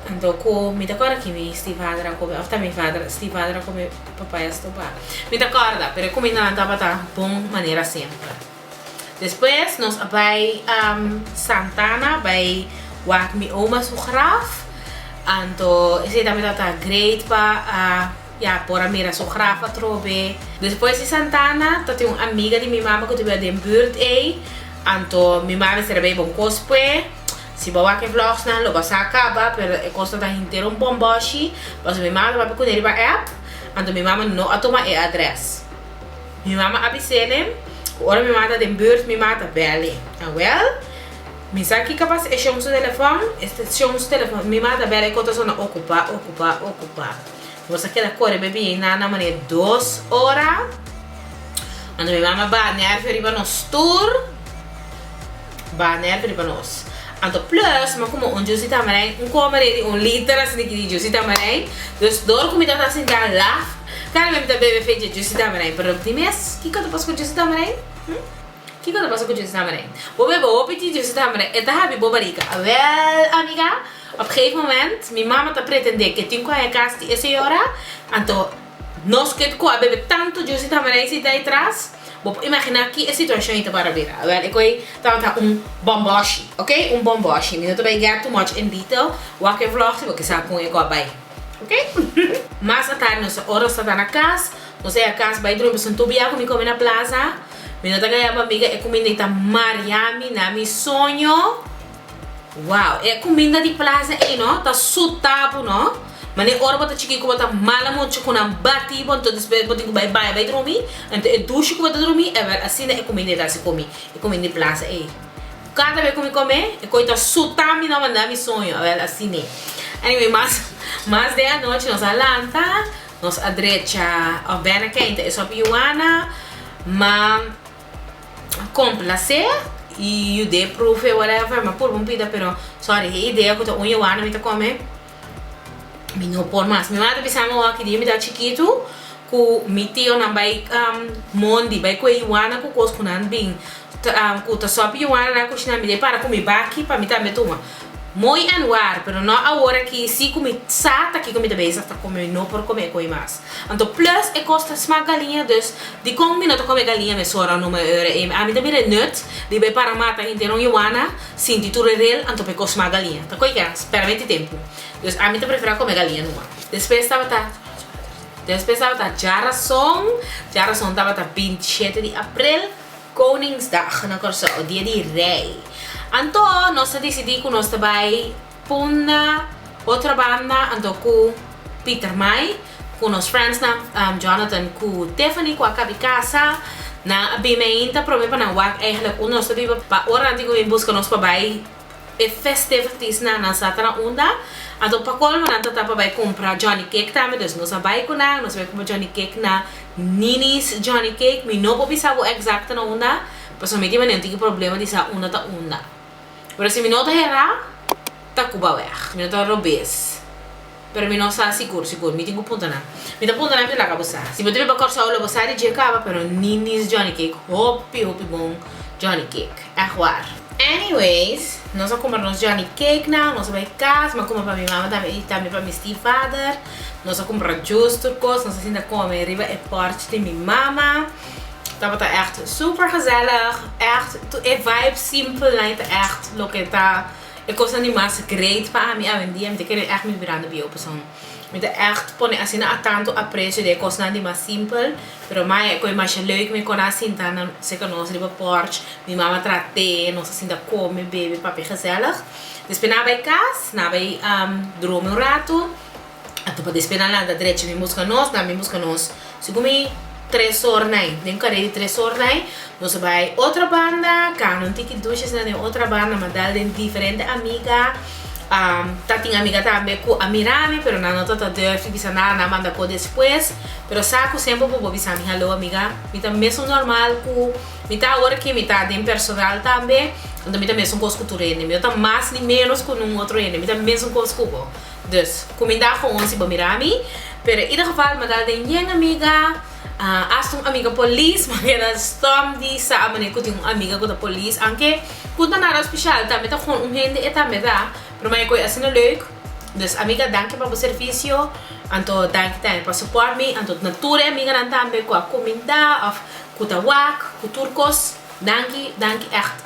Anto ku mi ta kòrda ki mi stiefvader a kome òf ta mi vader, stiefvader a kome papaya stobá. Mi ta kòrda, pero e kumindanan tabata bon manera semper. Despues nos a bai Santana bai wak mi oma su graf. Anto esei tambe tabata great pa a ya por a mira su graf atrobe. Despues di Santana ta tin un amiga di mi mama ku ta biba den buurt ei. Anto mi mama mester a bai bon kos pue. Si bo wak e vlogsnan lo bo sa kaba pero e kos ta henter un bomboshi. Pasobra mi mama ta papia kuné riba app. Anto mi mama no a tuma e adres. Mi mama a bis'é ku ora mi mama ta den buurt mi mama ta bèl'é. Awèl, mi sa kiko pasa e shon su telefòn, e shon su telefòn, mi mama ta bèl'é ku ta sona okupá, okupá, okupá. Nos a keda kore bai bini einan na manera dos ora. Anto mi mama baha nèrvio riba nos tur, baha nèrvio riba nos. Anto plus, mi a kume un juice di tamarijn, un komere di un liter asina ki di juice di tamarijn. Dus dor ku mi tabata sinta laf, kada bes mi ta bebe fe dje juice di tamarijn. Pero di mes, kiko ta pasa ku juice di tamarijn? Hm? Kiko ta pasa ku juice di tamarijn? Bo bebe hopi di juice di tamarijn, e ta habi bo barika. Awel, amiga, op gegeven moment, mi mama ta pretende ke tin ku haña kas di e señora, anto nos ke ku a bebe tantu juice di tamarijn sinta ei tras. Bo por imaginá ki e situashon ei ta para bira. Awel, e koe tabata un bòmbòshi, ok? Un bòmbòshi. Mi no ta bai get too much in detail. Wak e vlog si bo ke sa kon e koe a bai. Ok? Mas atardi nos a ora nos tabata na kas, nos a yega kas bai drumi pasobra tur bia ku mi kome na plaza, mi no ta gaya bo amiga, e kuminda ei ta maria mi na mi soño. Wow, e kuminda di plaza ei no ta suta bo no. Mane ora bo ta chiki ku bo ta mala mucha ku nan bati bo anto despues bo tin ku bai baña bai drumi anto e dushi ku bo ta drumi e wèl asina e kuminda ei ta hasi ku mi e kuminda di plaza ei kada bes ku mi kome e koi ta suta mi no manda mi soño awèl asina ei anyway mas mas den anochi nos a lanta nos a drecha òf bèna keinta e sòpi yuana ma. Complacé y yud'é proef'é whatever mi a purba un pida pero sorry e idea cu ta un yuana mi ta come mi no por mas mi mama ta bisa mi awor ki dia mi ta chikitu cu mi tionan bay mondi bay cu e yuana cu cos cu nan bin cu ta sopi yuana nan cushina mi ta para cu mi baki pa mi tambe tuma. Mooi en waar, pero no awor aki si cu mi sa ta kico mi ta bezig ta come mi no por come e coi mas. Anto plus e cos ta smaak galiña dus dicon mi no ta come galiña mesora no me ora ey ami ta mira e nut di bay para mata henter un yuana sinti tur e rel anto pa e cos smaak galiña ta coi ke speramente tempo dus ami ta prefera come galiña numa. Despues tabata despues tabata djarason djarason tabata 27 di april. Koningsdag na Kòrsou, dia di rei. Anto nos a disidí ku nos ta bai Punda, Otrabanda, anto ku Pietermaai, ku nos friendsnan Jonathan ku Tiffany ku a kabi kasa. Nan a bin mainta promé pa nan wak eigenlijk unda nos ta biba pa ora nan tin ku bin buska nos pa bai e festivities nan nan sa ta na unda. Anto pa colmo nan ta ta pa bai cumpra Johnny Cake tambe dus nos a bai cu nan nos a bai cumpra Johnny Cake na Nini's Johnny Cake mi no por bisa bo exacto na unda pasobra mi tin manera un tiki problema di sa unda ta unda pero si mi no ta hera ta Cubaweg mi no ta robes pero mi no sa sigur sigur mi tin cu punta nan mi ta punta nan mi ta laga bo sa si bo ta biba Corsou lo bo sa di dje caba pero Nini's Johnny Cake hopi hopi bon Johnny Cake echt waar. Anyways, nos a kumpra nos Johnny Cake nan, nos a bai kas, mi a kumpra pa mi mama tambe i tambe pa mi stiefvader. Nos a kumpra juice tur kos, nos a sinta kome riba e porch di mi mama. Tabata ègt super gezellig, ègt e vibe simpel nan ta ègt loke ta e kosnan di mas great pa ami awendia. Mi ta kere ègt mi ta birando bieu pasobra mi ta ègt pone asina a tantu aprecio di e kosnan di mas simpel. Pero maya e koe masha leuk mi kon a sinta nan serka nos riba porch, mi mama traha te, nos a sinta kome, bebe, papia gezellig. Despues nan a bai kas, nan a bai drumi un ratu, anto pa despues nan lanta drechi bin buska nos, nan bin buska nos segun mi tres or nai, den kare di tres or nai, nos a bai otro banda, kana un tiki dushi asina den otro banda, m'a dal den diferente amiga. Ta tin amiga tambe ku a mira mi pero nan no ta ta durf di bisa nada, nan manda ko despues. Pero sa ku semper bo por bisa mi hallo amiga, mi ta mesun normal ku mi ta awor aki, mi ta den personal tambe, anto mi ta mesun kos ku tur hende, mi no ta mas ni menos ku nun otro hende, mi ta mesun kos ku bo. Dus, kuminda gewoon si bo mira mi. Pero in ieder geval mi a dal den yen amiga. Hasta un amiga polis, ma keda stom di sa manera ku tin un amiga ku ta polis, aunke ku ta nada special, tambe ta gewoon un hende e tambe ta, pero ma e koe asina leuk. Dus amiga danki pa bo servisio, anto danki tambe pa support mi, anto na tur e amiganan tambe ku a kuminda of ku ta wak, ku tur kos, danki, danki ègt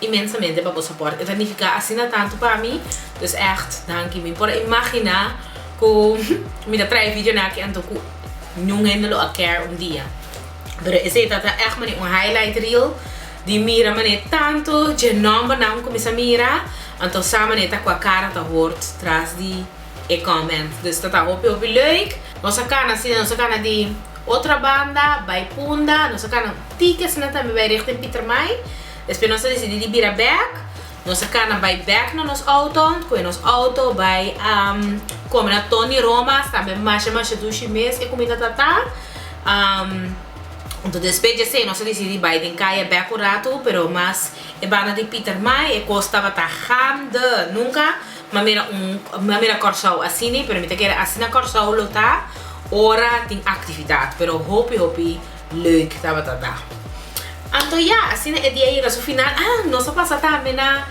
inmensamente pa bo support. E ta nifiká asina tantu pa mi, dus ègt danki. Mi por a imaginá ku mi ta traha e videonan aki anto ku niun hende lo a care un dia. Pero esei ta ta ègt manera un highlight reel di mira manera tantu dje nòmbernan ku mi sa mira, anto sa manera ta kua kara ta hort tras di e comment. Dus ta ta hopi hopi leuk. Nos a kana asina, nos a kana di Otrabanda, bai Punda, nos a kana un tiki asina tambe bai richting Pietermaai. Despues nos a disidí di bira bèk. Nos a kana bai bèk na nos outo, kohe nos outo bai kome na Tony Roma's, tambe masha masha dushi mes e kumida ta ta. Anto despues di esei nos a disidí bai den kaya bèk un ratu, pero mas e banda di Pietermaai e kos tabata gande. Nunka mi a mira un, mi a mira Kòrsou asina, pero mi ta kere asina Kòrsou lo ta ora tin aktividat, pero hopi hopi leuk tabata ta. Anto ya, asina e dia yega su final. Ah, nos a pasa tambe na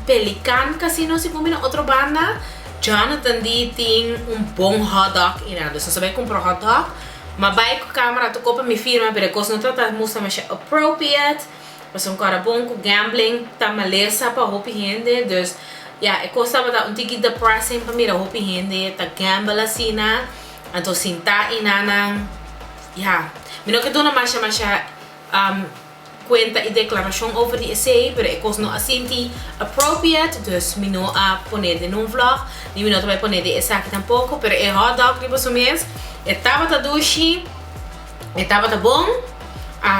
Pelican Casino, si ku mi na otro banda. Jonathan di tin un bon hotdog einan, dus nos a bai kumpra hotdog. Mi a bai ku camera tokó pa mi firma, pero e kos no tabata mustra masha appropriate. Pasobra un kòrda bon ku gambling ta malesa pa hopi hende, dus ya, e kos tabata un tiki depressing pa mira hopi hende ta gamble asina. Anto sinta einanan. Ya, mi no ke duna masha masha kuenta i deklarashon over di esei, pero e kos no a sinti appropriate, dus mi no a pone den un vlog, ni mi no ta bai pone den esaki tampoko, pero e hotdog riba su mes, e tabata dushi, e tabata bon,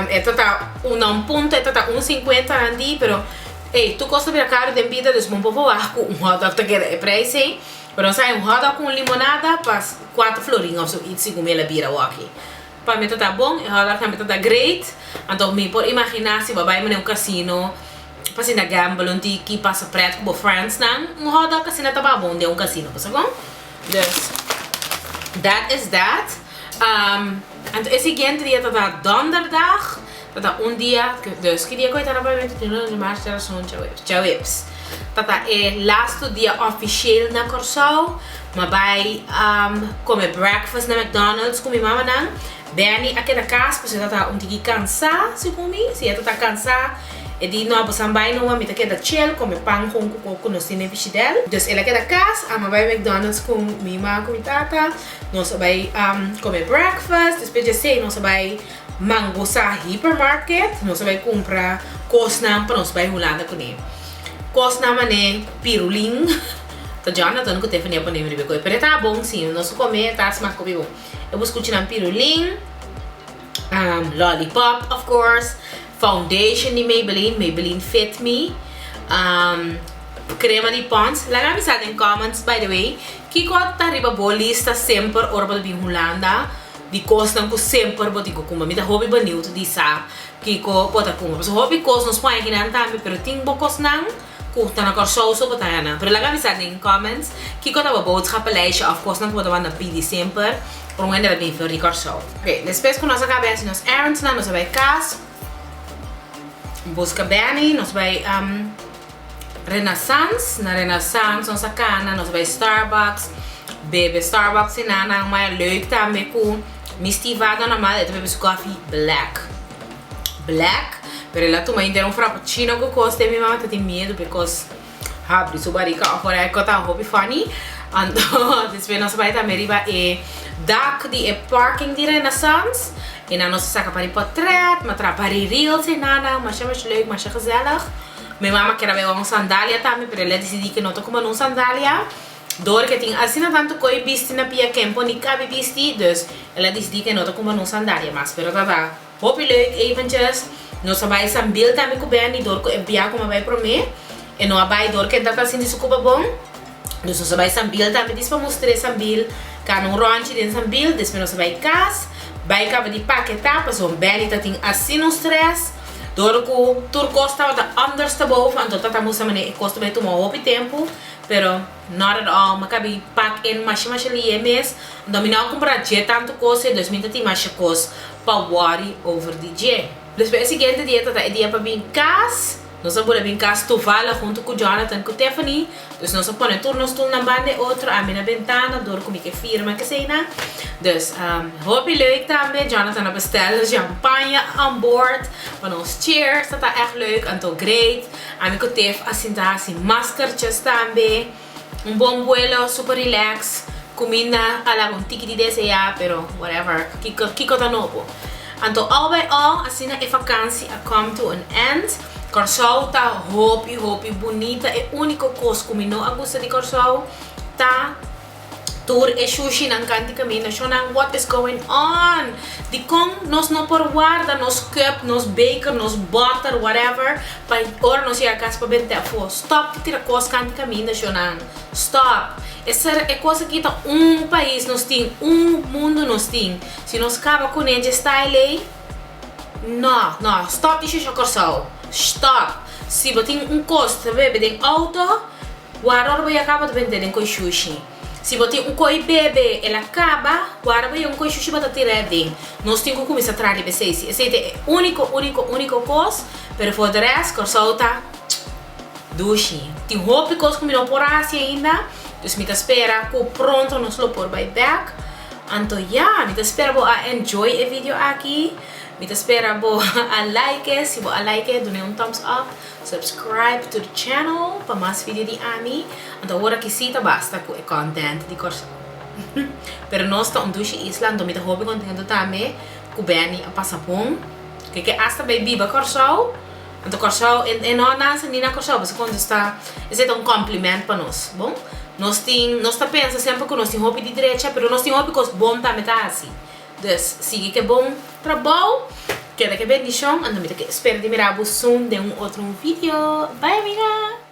e tata un na un punto e tata un sinkuenta randi, pero ey, tur kos ta bira karu den bida, dus bo no por verwagt ku un hotdog ta keda e prijs ei. Pero nos a un hotdog ku un limonada pa kuater florin of zoiets segun mi el a bira awaki. Pa mi ta ta bon, e hotdog tambe ta ta great. Anto mi por imaginá si bo a bai manera un casino pa asina gamble un tiki, pasa pret ku bo friendsnan, un hotdog asina ta ba bon den un casino, bo sa kon? Dus, that is that. Anto e siguiente dia ta ta donderdag, ta ta un dia, dus ki dia ku e ta na bai? Mars, djarason, djaweps. Djaweps ta ta e lastu dia officieel na Kòrsou. Mi a bai kome breakfast na McDonald's ku mi mamanan. Benny a keda kas pasobra e ta ta un tiki kansá segun mi. Si e ta ta kansá e di no bosan bai numa mi ta keda chill kome pan kon ku koko nos tin den fishidel. Dus el a keda kas, ami a bai McDonald's ku mi mama ku mi tata. Nos a bai kome breakfast, despues di esei nos a bai Mangosa Hypermarket, nos a bai kumpra kosnan pa nos bai Hulanda kuné. Kosnan manera pirulin, ta Jonathan ku Tiffany a pone mi riba e koi, pero e ta bon si, nos a kome e ta smak hopi bon. E buskuchinan pirulin, lollipop of course, foundation di Maybelline, Maybelline Fit Me, crema di Pond's. Laga mi sa den comments by the way, kiko ta riba bo lista semper ora bo ta bin Hulanda di kosnan ku semper bo tin ku kumpra. Mi ta hopi beniut di sa kiko bo ta kumpra. Pasobra hopi kos nos pon akinan tambe pero tin bo kosnan ku ta na Kòrsou so bo ta haña. Pero laga mi sa den comments kiko ta bo boodschappenlijstje òf kosnan ku bo ta wanda pidi semper ora un hende ta bin for di Kòrsou. Oke, despues ku nos a kaba hasi nos errandsnan nos a bai kas. Buska Benny, nos a bai Renaissance, na Renaissance nos a kana, nos a bai Starbucks, bebe Starbucks i nan, maar leuk tambe ku mi stiefvader normal e ta bebe su koffie black. Black, pero el a tuma henter un frappuccino ku kos te mi mama ta tin miedu because habri su barika of whatever ku ta hopi funny. Anto despues nos a bai tambe riba e dak di e parking di Renaissance i nan nos a saka pari potret, mi a traha pari reels i nan, masha masha leuk, masha gezellig. Mi mama kier a beba un sandalia tambe pero el a disidí ke no ta kuma nun sandalia dor ke tin asina tantu koi bisti na pia kempo ni kabi bisti dus el a disidí ke no ta kuma nun sandalia mas pero ta hopi leuk eventjes. Nos a bai Sambil tambe ku Benny dor ku e bia ku mi a bai promé e no a bai dor ke e ta sinti su kupa bon dus nos a bai Sambil tambe dis pa mustr'é Sambil kana un ròntji den Sambil despues nos a bai kas bai kaba di paketá pasobra Benny ta tin asina un strès. Dor ku tur kos tabata ondersteboven, anto tata musa manera e kos ta bai tuma hopi tempu, pero not at all, mi kabi pak in masha masha lihe mes, anto mi no a kumpra dje tantu kos ei, dus mi ta tin masha kos pa worry over di dje. Despues e siguiente dia tata e dia pa bin kas, nos a bula bin kas toevallig huntu ku Jonathan ku Tiffany, Dus nos a pone tur nos stoelnan banda e otro, ami na bentana, dor ku mi ke firma keseinan. Dus hopi leuk tambe, Jonathan a bestel champagne on board pa nos cheers, ta ta echt leuk, anto great. Ami ku Tiff a sinta hasi maskertjes tambe. Un bon buelo, super relax, kuminda a laga un tiki di desea, pero whatever, kiko kiko ta nobo. Anto all by all, asina e vakansi a come to an end. Kòrsou ta hopi hopi bunita e úniko kos ku mi no a gusta di Kòrsou ta tur e shushinan kanti kaminda shonnan what is going on dikon nos no por warda nos cup nos beker nos bòter whatever pa ora nos yega kas pa bente afó stòp di tira kos kanti kaminda shonnan stòp e ser e kos aki ta un pais nos tin un mundu nos tin si nos kaba kuné dje style ei. No, no, stop di shusha Kòrsou. Stop. Si bo tin un kos ta bebe den outo, warda ora bo ya kaba ta bente den koi shushi. Si bo tin un koi bebe el a kaba, warda bo ya un koi shushi bo ta tira e den. Nos tin ku kuminsá traha riba esei. Si esei ta e úniko, úniko, úniko kos, pero for de rest Kòrsou ta dushi. Tin hopi kos ku mi no por hasi ainda, dus mi ta spera ku pronto nos lo por bai bèk. Anto ya, mi ta spera bo a enjoy e video aki. Mi ta spera bo a like, si bo a like dune un thumbs up, subscribe to the channel pa mas video di ami. Anto awor aki si ta basta ku e content di Kòrsou. Pero nos ta un dushi isla, anto mi ta hopi kontento tambe ku Benny a pasa bon. Ke ke asta bai biba Kòrsou, anto Kòrsou e no a nanse ni na Kòrsou, pasobra kon ta esei ta un compliment pa nos, bon. Nos tin, nos ta pensa semper ku nos tin hopi di drecha, pero nos tin hopi kos bon tambe ta hasi. Dus, sigui ke bon trabou, keda ke bendishon, anto mi ta spera di mira bo soon den un otro video. Bye amiga!